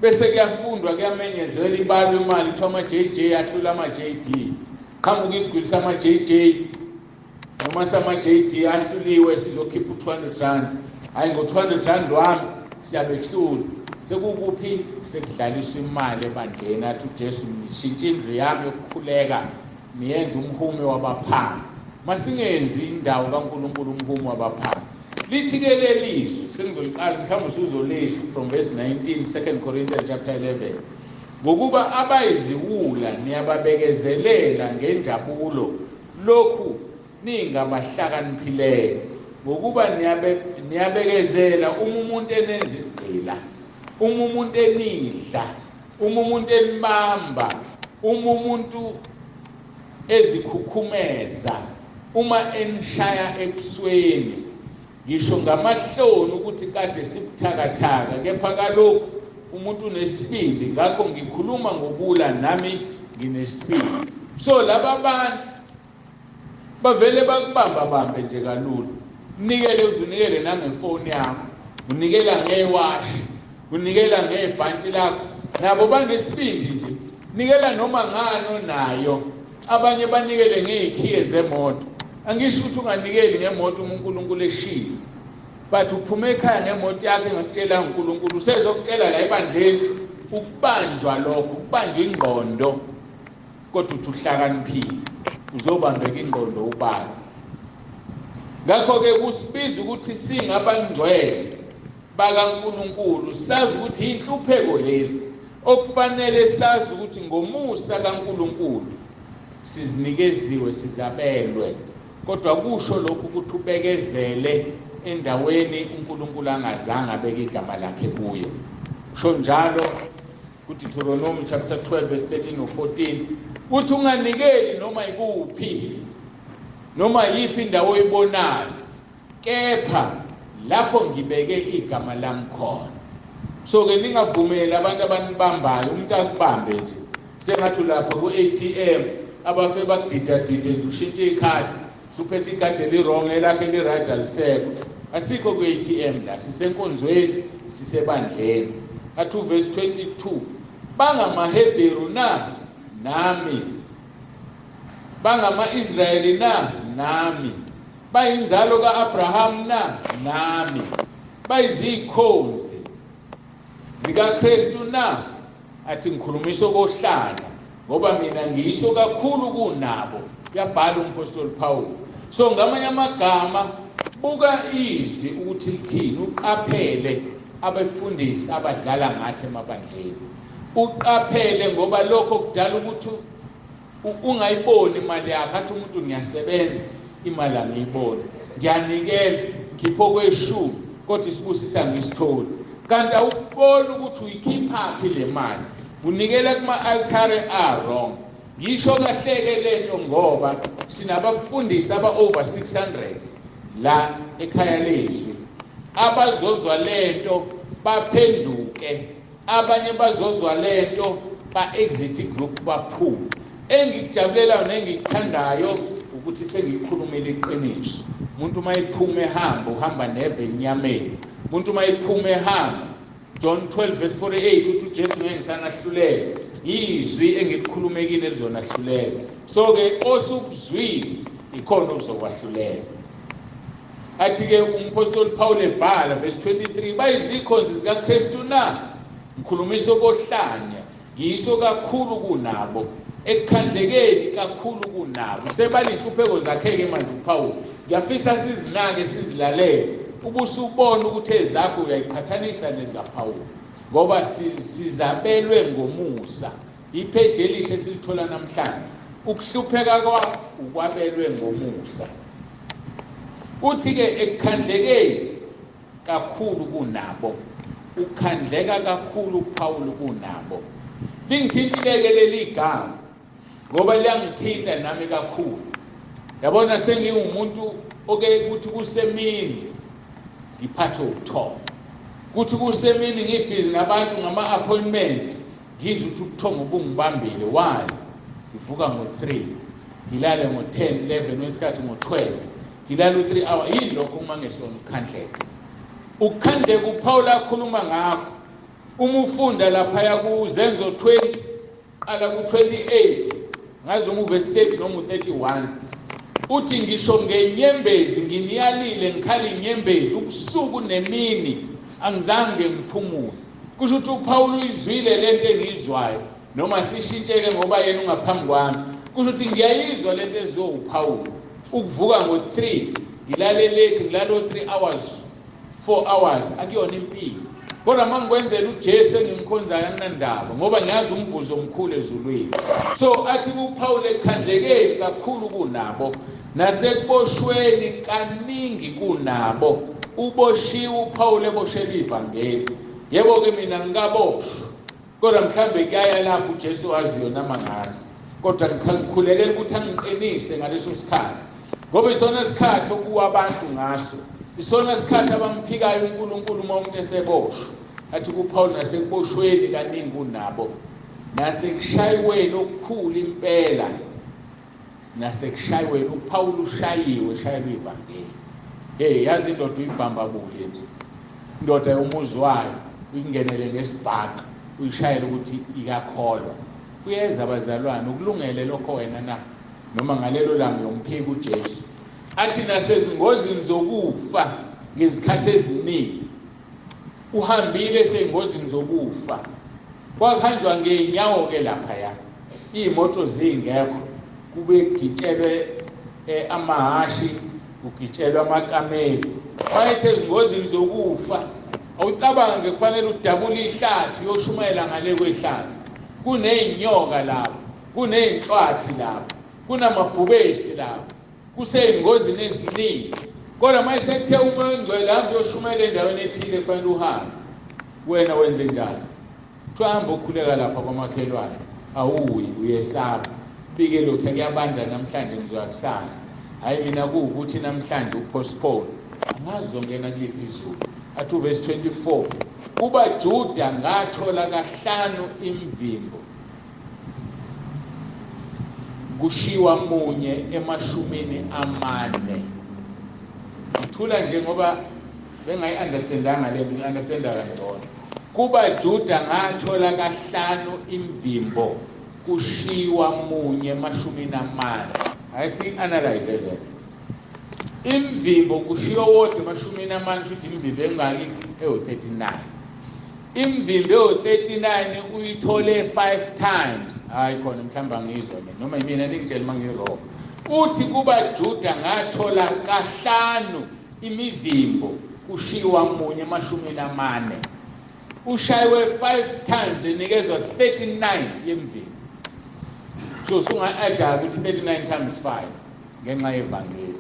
bese kuyafundwa, kuyamenyezelwa, ibalwa imali, kuthiwa ama-JJ ahlula ama-JD. Qhamuka isigwili sama-JJ noma sama-JD ahluliwe, sizokhipha u-200 rand. Hhayi, ngo-200 rand wami siyabehlula. Sekukuphi? Sekudlaliswa imali ebandleni. Athi uJesu, nishintshe indlu yami yokukhuleka niyenze umhume wabaphanga. Masingenzi indawo kaNkulunkulu umhume wabaphanga. Lithi ke lelizwi, sengizoliqala mhlawumbe usuzolizwa from verse 19, 2 Corinthians chapter 11. Ngokuba abayiziwula niyababekezelela ngenjabulo, lokhu ningabahlakaniphileyo, ngokuba niyabekezela uma umuntu enenza isigqila, uma umuntu enidla, uma umuntu enibamba, uma umuntu ezikhukhumeza, uma enishaya ebusweni. Ngisho ngamahloni ukuthi kade sibuthakathaka, kepha kalokhu umuntu unesibindi, ngakho ngikhuluma ngobula nami nginesibindi. So laba bantu bavele bakubamba bambe nje kalula. Unikele, uzunikele nangefoni yakho, unikela ngewashi, unikela ngebhantshi lakho, nabo banesibindi nje. Nikela noma ngani onayo. Abanye banikele ngey'khiye zemoto. Angisho ukuthi unganikeli ngemoto uma uNkulunkulu eshilo, but uphume ekhaya ngemoto yakho engakutshela uNkulunkulu, usezokutshela la ebandleni. Ukubanjwa lokho, ukubanjwa ingqondo, kodwa uthi uhlakaniphile, uzobambeka ingqondo ubani. Ngakho-ke kusibiza ukuthi singabangcwele bakaNkulunkulu, sazi ukuthi inhlupheko lezi. Okufanele sazi ukuthi ngomusa kaNkuluNkulu sizinikeziwe, sizabelwe. Kodwa kusho lokhu ukuthi ubekezele endaweni uNkulunkulu angazange abeke igama lakhe kuyo. Kusho njalo kuDeuteronomy chapter 12 verse 13 no 14 uthi unganikeli noma ikuphi, noma yiphi indawo oyibonayo, kepha lapho ngibeke igama lami khona. So ke ningavumeli abantu abanibambayo, umuntu akubambe nje sengathi ulapha ku-ATM, abafe bakudidadide nje, ushintshe ikhadi, suphethe ikhadi eli-wrong, elakhe eli-right alisekho. Asikho ku-ATM la, sisenkonzweni, sisebandleni. Athi uverse 22, bangamaHebheru na? Nami. Bangama-Israyeli na? Nami. Bayinzalo ka-Abraham na? Nami. Bayizikhonzi zikaKristu na? Athi ngikhulumisa kohlanya, ngoba mina ngisho kakhulu kunabo. Uyabhala umpostoli Paul. So ngamanye amagama, buka izwi ukuthi lithini, uqaphele abefundisi abadlala ngathi emabandleni. Uqaphele ngoba lokho kudala ukuthi ungayiboni imali yakho. Athi umuntu ngiyasebenza, imali angiyiboni, ngiyanikela, ngikhipha okweshumi, kodwa isibusiso angisitholi. Kanti awukuboni ukuthi uyikhiphaphi le mali, unikela kuma-altare a-wrong. Ngisho kahleke lento ngoba sinabafundisi aba-over 600 la ekhaya lezwi, abazozwa lento baphenduke, abanye bazozwa lento ba-exit group baphume. Engikujabulelayo nengikuthandayo ukuthi sengikhulumile iqiniso. Umuntu uma ephuma ehamba, uhamba neve enyameni. Umuntu uma ephuma ehamba, John 12 verse 48 uthi uJesu ngeke ngisanahlulela, izwi engilikhulumekile lizonahlulela. So ke osukuzwile ikhona okuzokwahlulela. Athi ke umpostoli Paul ebhala verse 23, bayizikhonzi zikaKristu na? Ngikhulumisa okohlanya, ngiyiso kakhulu kunabo, ekukhandlekeni kakhulu kunabo. Sebala inhlupheko zakhe ke manje uPaul. Ngiyafisa sizinake, sizilalele, ubusubona ukuthi ezakho uyayiqhathanisa nezikaPaul, ngoba sizabelwe ngomusa. Ipheji elihle silithola namhlanje, ukuhlupheka kwakho ukwabelwe ngomusa. Uthi ke ekukhandlekeni kakhulu kunabo, ukhandleka kakhulu uPaul kunabo. Lingithintileke leli gama ngoba liyangithinta nami kakhulu. Yabona sengiwumuntu oke kuthi kusemini ngiphathe ubuthongo, kuthi kusemini ngibhizi nabantu ngama-appointments, ngizwe ukuthi ubuthongo bungibambile. Why? Ngivuka ngo-3, ngilale ngo-10, 11, kwesikhathi ngo-12, ngilale u-3 hour. Yini lokho uma ngesona ukukhandleka? Ukukhandleka uPaul akhuluma ngakho uma ufunda laphaya kuZenzo 20, qala ku-28, ngazi noma uvesi 30 noma u-31, uthi ngisho ngenyembezi nginiyalile, ngikhala inyembezi ubusuku nemini, angizange ngiphumule. Kusho ukuthi uPaul uyizwile lento engiyizwayo, noma sishintsheke ngoba yena ungaphambi kwami. Kusho ukuthi ngiyayizwa lento eziwe uPaul, ukuvuka ngo-3 ngilale late, ngilale o-3 hours 4 hours, akuyona impilo. Kodwa uma ngikwenzela uJesu engimkhonzayo anginandaba, ngoba ngiyazi umvuzo omkhulu ezulwini. So athi kuPaul ekhandlekeni kakhulu kunabo, nasekuboshweni kaningi kunabo. Uboshiwe uPaul eboshelwe ivangeli. Yebo ke mina ngikaboshwa, kodwa mhlambe kuyaya lapho uJesu waziyo noma ngazi. Kodwa ngikhulekela ukuthi angiqinise ngaleso sikhathi, ngoba isona sikhathi okuwa abantu ngaso, isona sikhathi abamphikayo uNkulunkulu uma umuntu eseboshwa. Athi kuPaul nasekuboshweni kaningi kunabo, nasekushayweni okukhulu impela, nasekushayweni. uPaul ushayiwe, eshayelwa ivangeli. Hey, yazi indoda uyibamba buye nje, indoda yomuzi wayo uyingenele ngesibhaqa, uyishayele ukuthi ikakholwa. Kuyeza abazalwane, ukulungele lokho wena na? Noma ngalelo langa uyomphika uJesu. Athi nasezingozini zokufa ngezikhathi eziningi, uhambile esengozini zokufa. Kwakuhanjwa ngey'nyawo ke laphaya, iy'moto zingekho, kube kugitshelwe amahashi, kugitshelwe amakameli. Wayethe ezingozini zokufa, Awucabange kufanele udabule ihlathi uyoshumayela ngale kwehlathi. Kuney'nyoka lapho, kuney'nhlwathi lapho, kunamabhubesi lapho, kusey'ngozini eziningi. Kodwa uma sekuthe uMoya oNgcwele hamba uyoshumayela endaweni ethile kufanele uhambe, wena wenze njani? Kuthiwa hamba ukhuleka lapha kwamakhelwane, awuyi, uyesaba. Bike lokhu kuyabanda namhlanje, ngizoya kusasa. Hhayi mina kuwukuthi namhlanje upostpone, angazi uzongena kuliphi izulu. Athi uverse 24, kubaJuda ngathola kahlanu imvimbo, kushiwa munye emashumini amane. Ngithula nje ngoba bengayi-understandanga le nto, ngi-understanda kangcono. KubaJuda ngathola kahlanu imvimbo, kushiwa munye emashumini amane. Hayi siyi-analyze le imvimbo, kushiwa wodwa emashumini amane, kusho ukuthi imvimbo engaki? Ewu-39. Imvimbo ewu-39 uyithole 5 times. Hayi khona mhlawumbe angizwa mina, noma yimina ningitshele uma ngi-wrong. Uthi kubaJuda ngathola kahlanu imivimbo, kushiwa munye emashumini amane. Ushayiwe 5 times enikezwa 39 yemvimbo. So sunga-adda ukuthi 39 times 5 ngenxa yevangeli.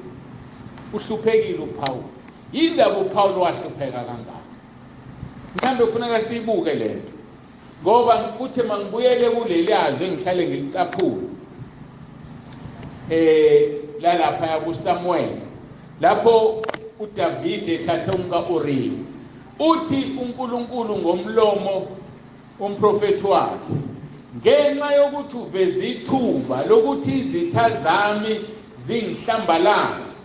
Uhluphekile uPaul. Yindaba uPaul wahlupheka kangaka? Mhlawumbe kufuneka siyibuke lento, ngoba kuthi mangibuyele kuleli azwe engihlale ngilicaphula lalapha kuSamuel, lapho uDavid ethathe umka-Uriya. Uthi uNkulunkulu ngomlomo umprofethi wakhe, ngenxa yokuthi uveze ithuba lokuthi izitha zami zingihlambalaze,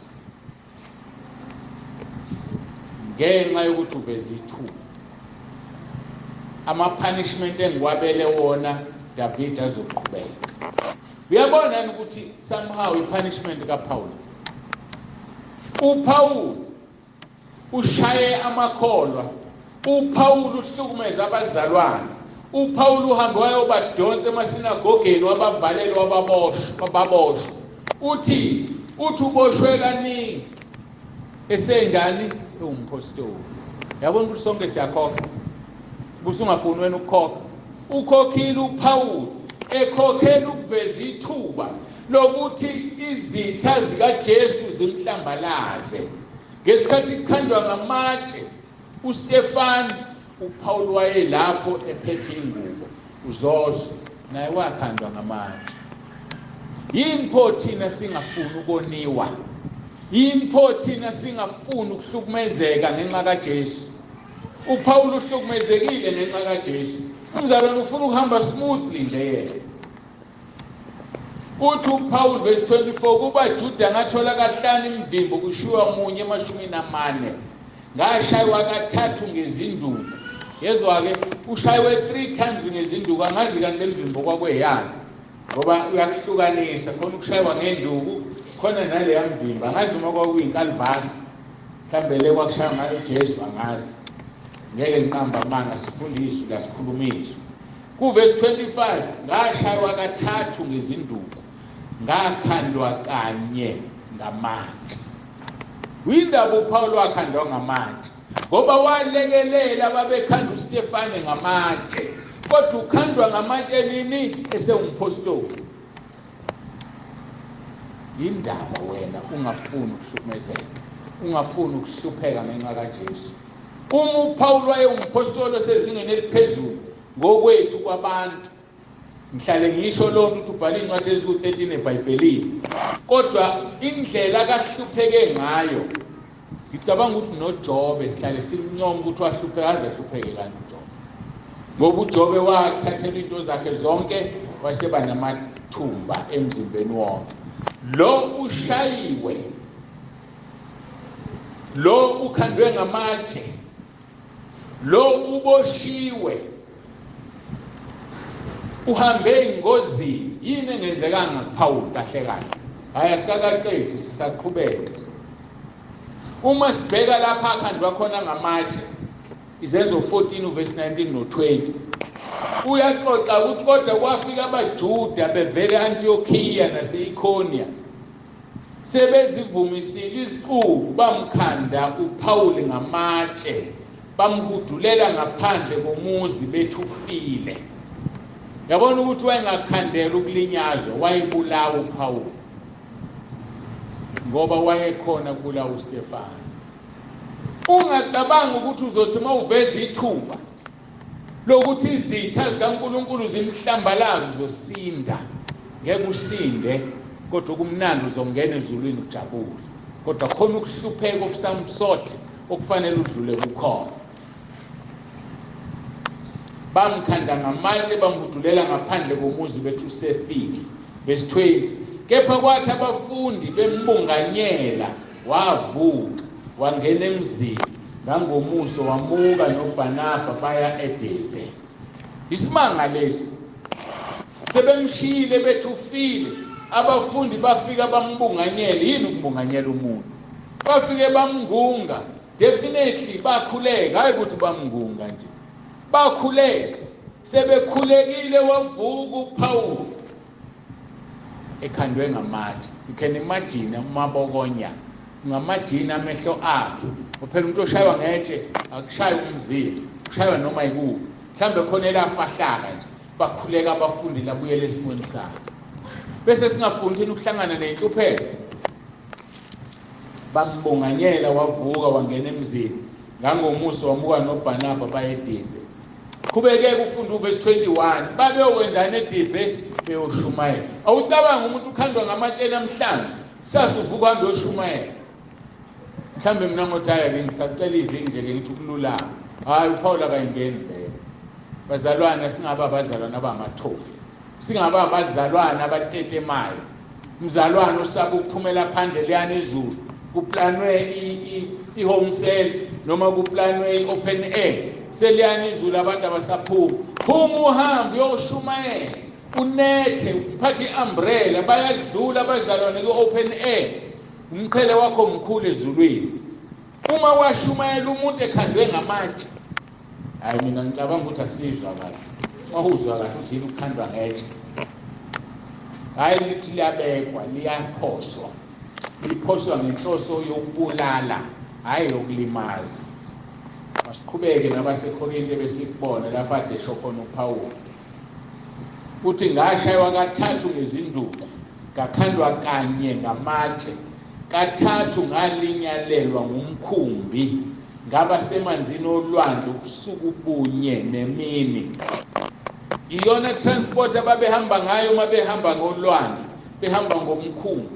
ngenxa yokuthi uveze ithuba, ama-punishment engiwabele wona David azoqhubeka. Uyabona yini ukuthi somehow i-punishment kaPaul, uPaul ushaye amakholwa, uPaul uhlukumeza abazalwane, uPaul uhambe wayobadonsa emasinagogeni wabavalela, wababoshwa. Uthi uboshwe kaningi esenjani? Ewumpostoli. Yabona ukuthi sonke siyakhokha, busungafuni wena ukukhokha. Ukhokhile uPaul, ekhokhela ukuveza ithuba lokuthi izitha zikaJesu zimhlambalaze. Ngesikhathi kukhandwa ngamatshe uStefan, uPaul wayelapho ephethe ingubo, uZozo naye wakhandwa ngamatshe. Yini pho thina singafuni ukoniwa? Yini pho thina singafuni ukuhlukumezeka ngenxa kaJesu? uPaul uhlukumezekile ngenxa kaJesu. Umzalwane ufuna ukuhamba smoothly nje yena. Uthi uPaul verse 24, kubaJuda ngathola kahlanu imvimbo, kushiwa munye emashumini amane. Ngashaywa kathathu ngezinduku. Yezwa-ke, ushaywe 3 times ngezinduku. Angazi kanti le mvimbo kwakweyani, ngoba uyakuhlukanisa, khona ukushaywa ngenduku, khona naleya mvimbo. Angazi noma kwakuyinkalivasi, mhlawumbe le kwakushaywa ngayo uJesu, angazi. Ngeke ngiqambe amanga, sifunde izwi lasikhuluma izwi. Kuvesi 25, ngashaywa kathathu ngezinduku, ngakhandwa kanye ngamatshe. Uyindaba uPaul wakhandwa ngamatshe, ngoba walekelela ababekhanda uStefane ngamatshe. Kodwa ukhandwa ngamatshe nini? Esewumpostoli. Yindaba wena ungafuni ukuhlukumezeka, ungafuni ukuhlupheka ngenxa kaJesu. Uma uPaul wayewumpostoli osezingeni eliphezulu ngokwethu kwabantu, ngihlale ngisho lonto ukuthi ubhala incwadi eziku-13 eBhayibhelini, kodwa indlela akahlupheke ngayo, ngicabanga ukuthi noJobe sihlale simncoma ukuthi wahlupheka, aze ahlupheke kanti uJobe, ngoba uJobe wathathelwa into zakhe zonke, waseba namathumba emzimbeni wonke. Lo ushayiwe, lo ukhandwe ngamatshe, lo uboshiwe, uhambe engozini. Yini engenzekanga kuPaul kahle kahle? Hayi, asikakaqedi, sisaqhubeka. Uma sibheka lapha akhandwa khona ngamatshe, Izenzo 14 verse 19 no-20, uyaxoxa ukuthi kodwa kwafika abaJuda bevele e-Antiochiya nase-Ikonia, sebezivumisile iziqubu, bamkhanda uPaul ngamatshe, Bamhudulela ngaphandle komuzi bethi ufile. Yabona ukuthi wayengakhandela ukulinyazwa, wayebulawa uPaul ngoba wayekhona kubulawa uStefano. Ungacabanga ukuthi uzothi mawuveza ithuba lokuthi izitha zikaNkulunkulu zimhlambalazo uzosinda. Ngeke usinde, kodwa kumnandi uzongena ezulwini ujabule. Kodwa khona ukuhlupheka of some sort okufanele udlule kukhona. Bamkhanda ngamatshe, bamhudulela ngaphandle komuzi bethu usefile. Verse 20, kepha kwathi abafundi bembunganyela, wavuka wangena emzini ngangomuso, wamuka noBarnaba baya eDerbe. Isimanga lesi, sebemshiyile bethi ufile, abafundi bafika bambunganyela. Yini ukubunganyela umuntu? Bafike bamngunga, definitely bakhuleka, hayi ukuthi bamngunga nje, bakhuleka. Sebekhulekile wavuka uPaul ekhandwe ngamatshe. You can imagine umabokonya, ungamajini amehlo akhe. Phela umuntu oshaywa ngetshe akushayi umzimba, ushaywa noma yikuphi, mhlambe khona elafahlaka nje. Bakhuleka abafundi labuyele esimweni sakhe. Bese singafundi thina ukuhlangana nenhlupheko. Bambonganyela, wavuka wangena emzini ngangomuso, wamuka noBarnaba baye eDerbe. Qhubeke ufunda uverse 21. Babeyokwenzani eDerbe? Beyoshumayela. Awucabanga umuntu ukhandwa ngamatshe namhlanje, kusasa uvuka uhambe uyoshumayela. Mhlambe mina ngothaya ke ngisacela iviki nje ke ngithi ukululama. Hayi, uPaul akayingeni vele. Bazalwane, singaba abazalwane abamathofi, singaba abazalwane abatetemayo. Umzalwane osaba ukuphumela phandle liyana izulu, kuplanwe i-home cell noma kuplanwe i-open air, seliyana izulu abantu abasaphuma. Phuma uhambe uyoshumayela, unethe, uphathe i-umbrella, bayadlula abazalwane ku-open air. Umqhele wakho mkhulu ezulwini. Uma washumayela umuntu ekhandwe ngamatshe, hayi mina ngicabanga ukuthi asizwa kahle. Wawuzwa kahle ukuthi yini ukukhandwa ngetshe? Hayi, lithi liyabekwa, liyaphoswa, liphoswa ngenhloso yokubulala, hayi yokulimaza. Masiqhubeke nabaseKorinte besikubona lapha ade esho khona uPaul. Uthi ngashaywa kathathu ngezinduku, ngakhandwa kanye ngamatshe, kathathu ngalinyalelwa ngumkhumbi, ngaba semanzini olwandle ubusuku bunye nemini. Iyona transport ababehamba ngayo uma behamba ngolwandle, behamba ngomkhumbi.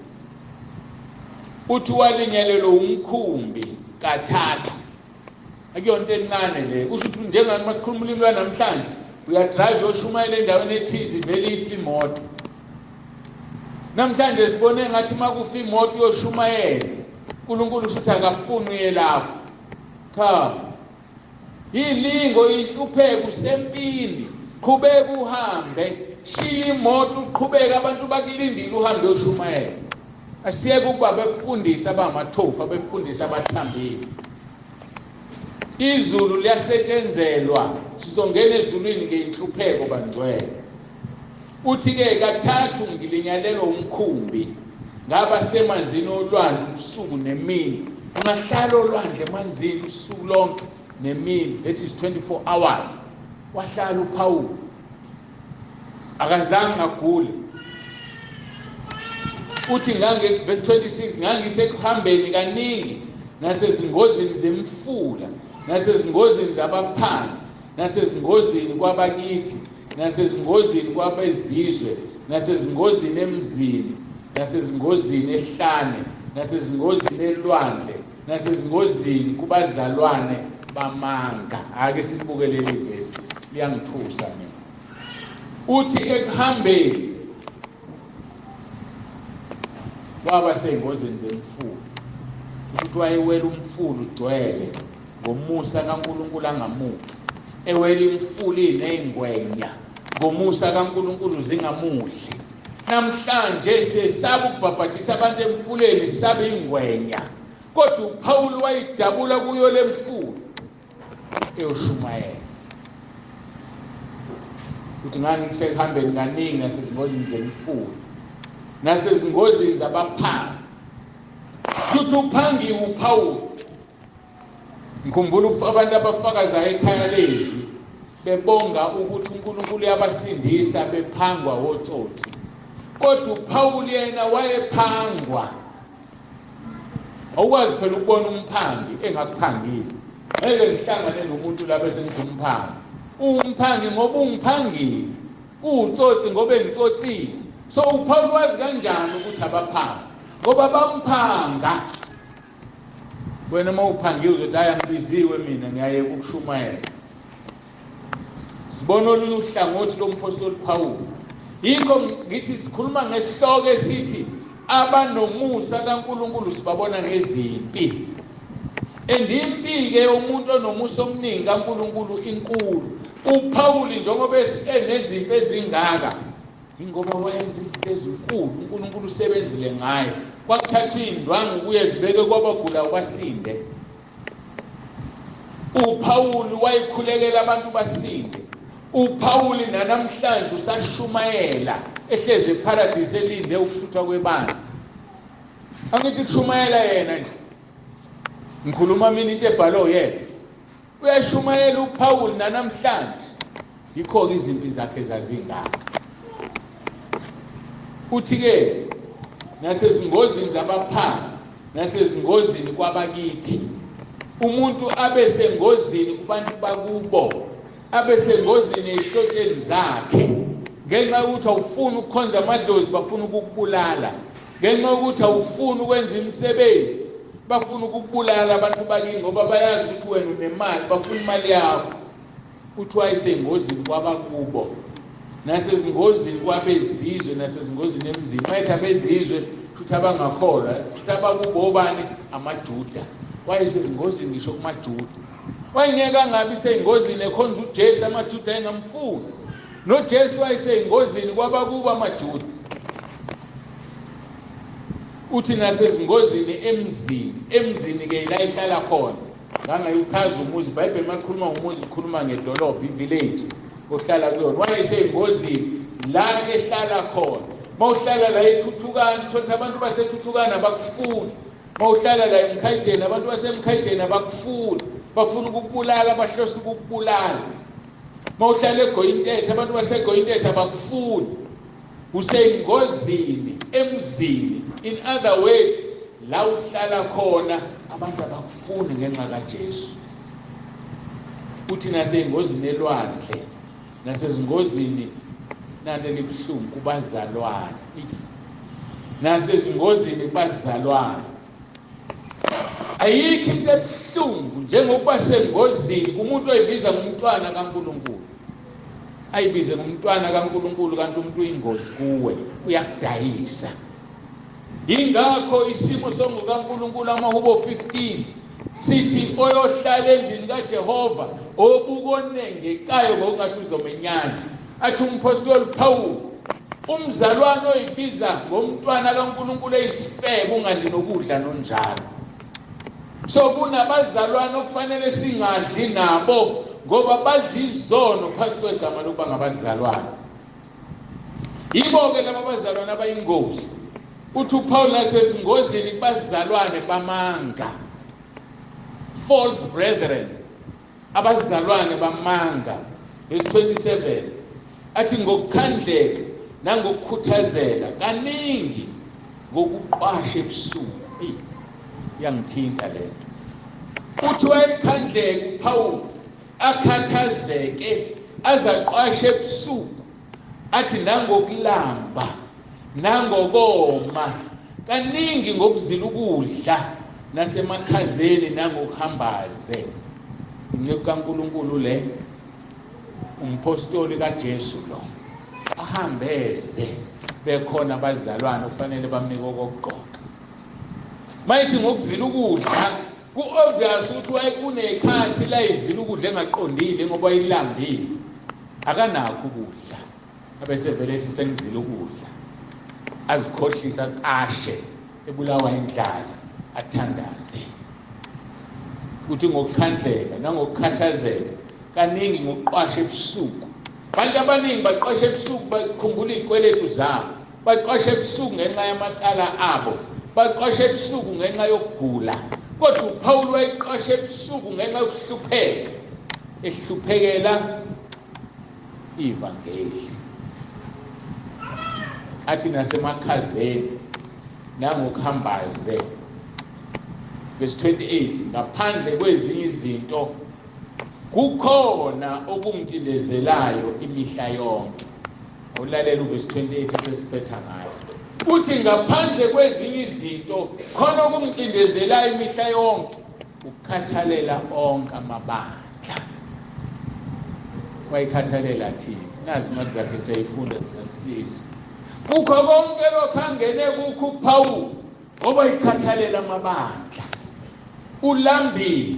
Uthi walinyalelwa umkhumbi kathathu. Akuyona into encane le. Kusho ukuthi njengani masikhuluma ulimi lwanamhlanje, uyadrive uyoshumayela endaweni ethize, vele ife imoto. Namhlanje sibone ngathi makufa imoto uyoshumayela, uNkulunkulu usho ukuthi akafuni uye lapho. Cha, yilingo, inhlupheko, usempini. Qhubeka uhambe, shiya imoto uqhubeke, abantu bakulindile uhambe uyoshumayela. Asiyeke ukuba befundisa abamathofu, abefundisa abathambile. Izulu liyasetshenzelwa, sizongena ezulwini ngeinhlupheko bangcwele. Uthi ke kathathu ngilinyalelwa umkhumbi, ngaba semanzini olwandle ubusuku nemini. Ungahlala olwandle emanzini usuku lonke nemini, that is 24 hours. Wahlala uPaul, akazange agule. Uthi ngange verse 26, ngangisekuhambeni kaningi nasezingozini zemfula, nasezingozini zabaphangi, nasezingozini kwabakithi, nasezingozini kwabezizwe, nasezingozini emzini, nasezingozini ehlane, nasezingozini elwandle, nasezingozini kubazalwane bamanga. Ake sibuke leli verse, liyangithusa mina. Uthi ekuhambeni waba seyingozini zemfula. Ukuthi wayewela umfula ugcwele ngomusa kaNkulunkulu angamuphi, ewela imfula ineyingwenya ngomusa kaNkulunkulu zingamudli. Namhlanje sesaba ukubhabhadisa abantu emfuleni, sabe ingwenya, kodwa uPaul wayidabula kuyo lemfula eyoshumayela. Uthi ngangisekuhambeni kaningi nasezingozini zemfula, nasezingozini zabaphangi. Shuthi uphangiwe uPaul. Ngikhumbula abantu abafakazayo ekhaya lezwi bebonga ukuthi uNkulunkulu uyabasindisa bephangwa wotsotsi. Kodwa uPaul yena wayephangwa. Awukwazi phela ukubona umphangi engakuphangile. Ngeke ngihlangane nomuntu lapho esengithi umphangi. Umphangi ngoba ungiphangile. Utsotsi ngoba engitsotsile. So uPaul wazi kanjani ukuthi abaphangi? Ngoba bamphanga. Wena uma uphangiwe uzothi hayi angibiziwe mina ngiyayeka ukushumayela. Sibona olunye uhlangothi lomphostoli Paul. Yikho ngithi sikhuluma ngesihloko esithi abanomusa kaNkulunkulu sibabona ngezimpi. Endimpi-ke umuntu onomusa omningi kaNkulunkulu inkulu. UPaul njengoba enezimpi ezingaka, ingoba wayenza izinto ezinkulu, uNkulunkulu usebenzile ngaye. Kwakuthathwa iy'ndwangu kuye zibeke kwabagulayo basinde. UPaul wayekhulekela abantu basinde. UPaul nanamhlanje usashumayela ehlezi eParadise elinde ukushuthwa kwebandla. Angithi kushumayela yena nje. Ngikhuluma mina into ebhalwe yena. Uyashumayela uPaul nanamhlanje. Yikho-ke izimpi zakhe zazingaka. Uthi-ke nasezingozini zabaphangi, nasezingozini kwabakithi. Umuntu abe sengozini kubantu bakubo, abe sengozini ezihlotsheni zakhe. Ngenxa yokuthi awufuni ukukhonza amadlozi bafuna ukukubulala. Ngenxa yokuthi awufuni ukwenza imisebenzi bafuna ukukubulala abantu bakini ngoba bayazi ukuthi wena unemali, bafuna imali yakho. Uthi wayesengozini kwabakubo, nasezingozini kwabezizwe, nasezingozini emzini. Mayethi abezizwe kusho abangakholwa, kusho abakubo obani? AmaJuda. Wayesezingozini ngisho kumaJuda. Wayengeke angabi seyingozini ekhonza uJesu, amaJuda engamfuni. NoJesu wayeseyingozini kwabakubo amaJuda. Uthi nasezingozini emzini, emzini ke la ihlala khona. Ngangayichaza umuzi, iBhayibheli makhuluma ngomuzi ikhuluma ngedolobha, ivillage ohlala kuyona. Wayeseyingozini la ehlala khona. Mawuhlala la eThuthukani, thothi abantu baseThuthukani abakufuni. Mawuhlala la eMkhayideni, abantu baseMkhayideni abakufuni. Bafuna ukukubulala, bahlose ukukubulala. Mawuhlala eGoyintethe, abantu baseGoyintethe abakufuni. Usengozini emzini. In other words, la uhlala khona abantu abakufuni ngenxa kaJesu. Uthi nasengozini elwandle, nasezingozini nanto elibuhlungu kubazalwane. Nasezingozini kubazalwane. Ayikho into ebuhlungu njengokuba sengozini kumuntu oyibiza ngumntwana kaNkulunkulu. Ayibize ngumntwana kaNkulunkulu kanti umuntu uyingozi kuwe, uyakudayisa. Ingakho isimo songukaNkulunkulu amaHubo 15 sithi oyohlala endlini kaJehova obukonengekayo ngokungathi uzomenyana. Athi umpostoli Paul, umzalwane oyibiza ngomntwana kaNkulunkulu eyisifebe ungadli nokudla nonjalo. So kunabazalwane okufanele singadli nabo ngoba badla izono phansi kwegama lokuba ngabazalwane. Yibo-ke laba bazalwane abayingozi. Uthi uPaul nasezingozini kubazalwane bamanga, false brethren, abazalwane bamanga. Verse 27 athi ngokukhandleka nangokukhuthazela kaningi ngokuqwasha ebusuku. Eyi, iyangithinta lento. Uthi wayekhandleka uPaul akhathazeke azaqwashe ebusuku, athi nangokulamba nangokoma kaningi ngokuzila ukudla nasemakhazeni nangokuhambaze. Inceku kaNkulunkulu le, umpostoli kaJesu lo, ahambeze bekhona abazalwane kufanele bamnike okokugqoka. Mayithi ngokuzila ukudla, ku-obvious ukuthi wayekunekhathi la izila ukudla engaqondile ngoba ilambile, akanakho ukudla, abese vele ethi sengizila ukudla, azikhohlisa acashe ebulawa indlala, athandaze. Uthi ngokukhandleka nangokukhathazeka kaningi ngokuqwasha ebusuku. Abantu abaningi baqwasha ebusuku bakhumbula iy'kweletu zabo, baqwasha ebusuku ngenxa yamacala abo, baqwasha ebusuku ngenxa yokugula, Kodwa uPaul wayeqashe ebusuku ngenxa yokuhlupheka, ehluphekela ivangeli. Athi nasemakhazeni nangokuhambaze. Verse 28, ngaphandle kwezinye izinto kukhona okungicindezelayo imihla yonke. Awulalela uverse 28 sesiphetha ngayo. Uthi ngaphandle kwezinye izinto khona okungicindezelayo imihla yonke, ukukhathalela onke amabandla. Wayikhathalela thina. Nazi incwadi zakhe siyayifunda, siyasisiza. Kukho konke lokhu angene kukho uPaul ngoba ikhathalela amabandla. Ulambile,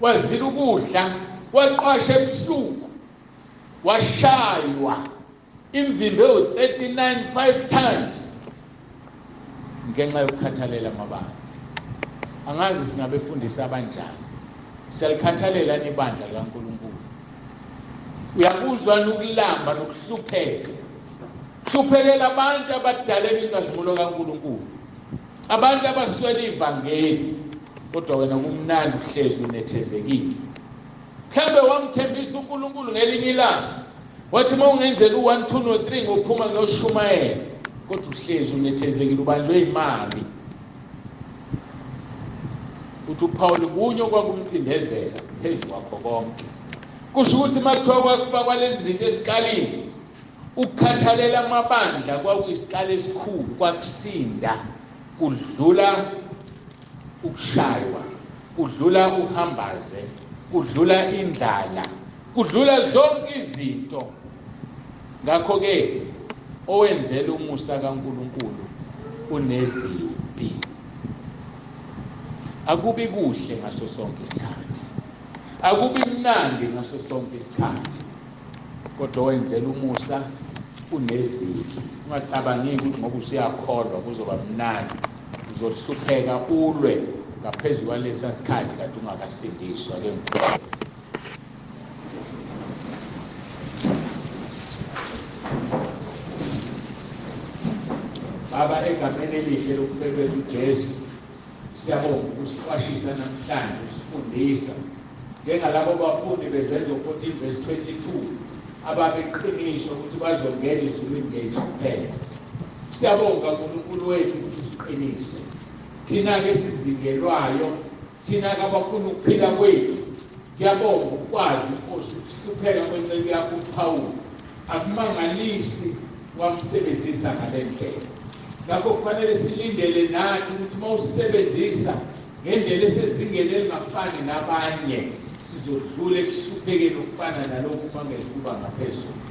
wazila ukudla, waqwasha ebusuku, washaywa imvimbe u-39 5 times ngenxa yokukhathalela amabandla. Angazi singabefundisa abanjani. Siyalikhathalela ibandla likaNkulunkulu. Uyakuzwa nokulamba nokuhlupheka. Hluphekela abantu abadalela inkazimulo kaNkulunkulu, abantu abaswele ivangeli, kodwa wena kumnandi uhlezi unethezekile. Mhlambe wamthembisa uNkulunkulu ngelinye ilanga, wathi uma ungenzela u-1 2 no 3 ngophuma ngiyoshumayela, kodwa uhlezi unethezekile, ubanjwe imali. Uthi uPaul kunye okwakumcindezela phezu kwakho konke. Kusho ukuthi makuthiwa kwakufakwa lezi zinto esikalini, ukukhathalela amabandla kwakuyisikali esikhulu, kwakusinda kudlula ukushaywa, kudlula ukuhambaze, kudlula indlala, kudlula zonke izinto. Ngakho-ke owenzela umusa kaNkulunkulu unezimpi. Akubi kuhle ngaso sonke isikhathi, akubi mnandi ngaso sonke isikhathi, kodwa owenzela umusa unezimpi. Ungacabangi ukuthi ngoba usuyakholwa kuzoba mnandi, uzohlupheka ulwe ngaphezu kwalesa sikhathi kade ungakasindiswa. Ke ngikhuleka. Baba, egameni elihle lokuphela kwethu Jesu, siyabonga ukusiqwashisa namhlanje, usifundisa njengalabo bafundi bezenzo 14 verse 22 ababeqiniswa ukuthi bazongena ezulwini ngenhlupheko. Siyabonga uNkulunkulu wethu ukuthi usiqinise thina-ke sizingelwayo, thina-ke abafuna ukuphila kwethu. Ngiyabonga ukwazi Nkosi ukuhlupheka kwenceku yakho uPaul akumangalisi wamsebenzisa ngale ndlela. Ngakho kufanele silindele nathi ukuthi uma usisebenzisa ngendlela esezingeni elingafani nabanye, sizodlula ekuhluphekeni okufana nalokhu uma ngezikuba ngaphezulu.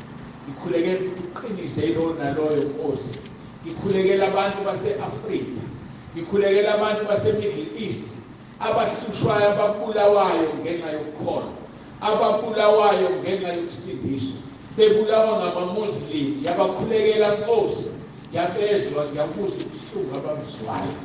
Ngikhulekela ukuthi uqinise yilowo naloyo Nkosi. Ngikhulekela abantu base-Afrika, ngikhulekela abantu base-Middle East abahlushwayo, ababulawayo ngenxa yokukholwa, ababulawayo ngenxa yokusindiswa, bebulawa ngamaMuslim. Ngiyabakhulekela Nkosi, ngiyabezwa, ngiyakuzwa ubuhlungu ababuzwayo.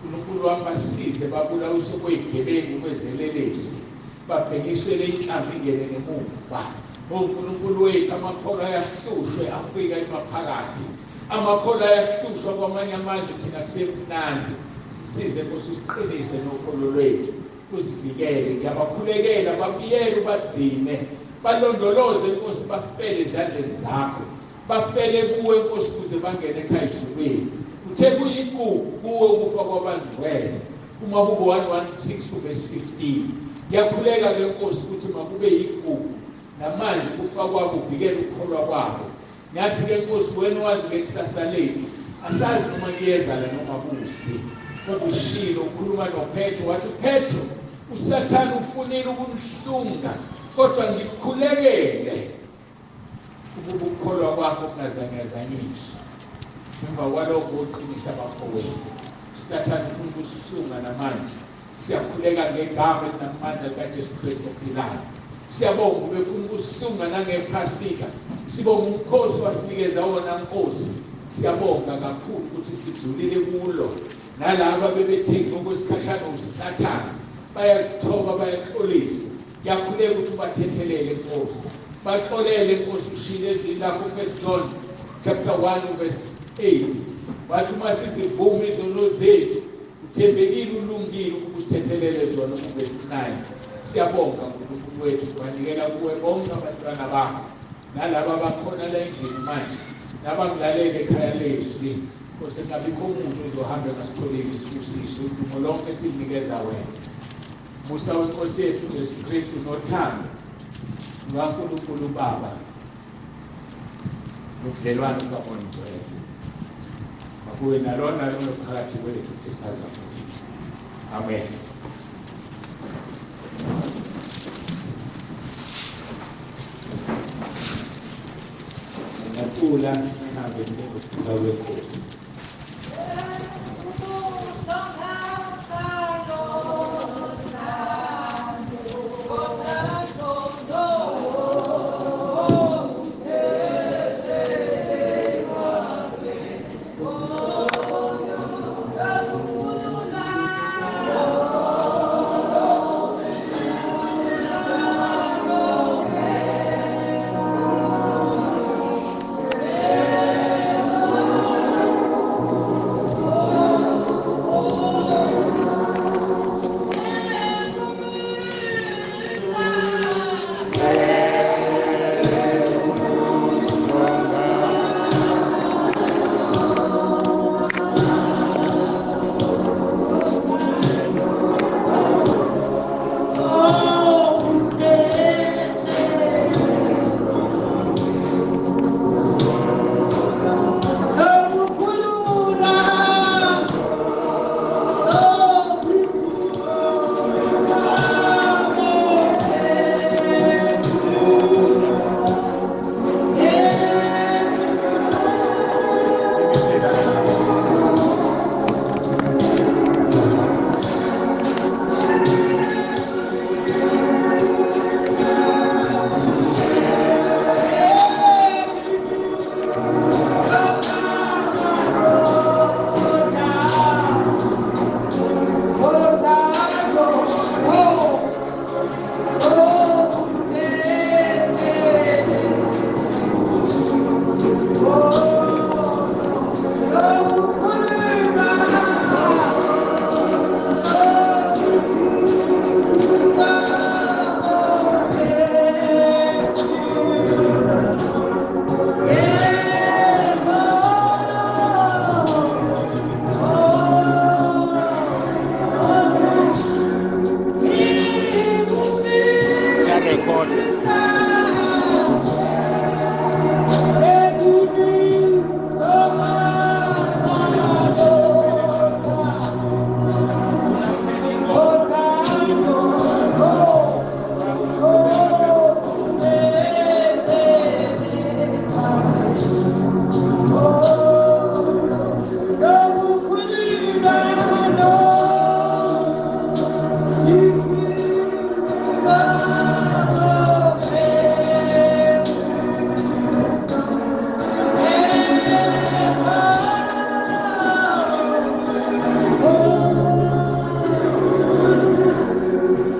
uNkulunkulu wami, basize, babulawiswe kwezigebengu, kwezelelesi, babhekiswe le inhlamvu ingene ngemuva. uNkulunkulu wethu, amakholwa ayahlushwa e-Afrika imaphakathi, amakholwa ayahlushwa kwamanye amazwe, thina kusemnandi. Sisize Nkosi, usiqinise nokholo lwethu, uzivikele. Ngiyabakhulekela, babiyele, ubagcine, balondoloze Nkosi, bafele ezandleni zakho, bafele kuwe Nkosi, kuze bangene ekhaya ezulwini. Uthe kuyigugu kuwe ukufa kwabangcwele, kumahubo 116 verse 15. Ngiyakhuleka ke Nkosi ukuthi makube yigugu namanje ukufa kwabo, uvikele ukukholwa kwabo. Ngathi ke Nkosi, wena wazi ngekusasa lethu, asazi noma kuyezala noma kusi, kodwa ushilo ukhuluma noPetro, wathi Petro, uSathane ufunile ukumhlunga, kodwa ngikukhulekele ukuba ukukholwa kwakho kungazanyazanyiswa. Emva kwalokho uqinisa abafowenu. uSathane ufuna ukusihlunga namanje. Siyakhuleka ngegama elinamandla likaJesu Kristu ophilayo. Siyabonga ubefuna ukusihlunga nangephasika. Sibonga umkhosi wasinikeza wona Nkosi. Siyabonga kakhulu ukuthi sidlulile kulo. Nalaba bebethenga okwesikhashana uSathane bayazithoba, bayaxolisa. Ngiyakhuleka ukuthi ubathethelele Nkosi, baxolele Nkosi. Ushilo ezwini lakho 1 John chapter 1 verse 8, wathi uma sizivuma izono zethu, Uthembekile, ulungile ukuba usithethelele zona kungesinayo. Siyabonga uNkulunkulu wethu, banikela kuwe bonke abantwana bakho nalaba abakhona la endlini manje nabangilalela ekhaya lezwi. Nkosi, kungabikho umuntu ozohamba engasitholile isibusiso. Udumo lonke sinikeza wena. Musa wenkosi yethu Jesu Kristu nothando lukaNkulunkulu Baba nobudlelwano bukaMoya Ongcwele makuwe nalona lolo phakathi kwethu kusaza. Amen. Ngiyacula nihambe nibe nokuthula kwenkosi.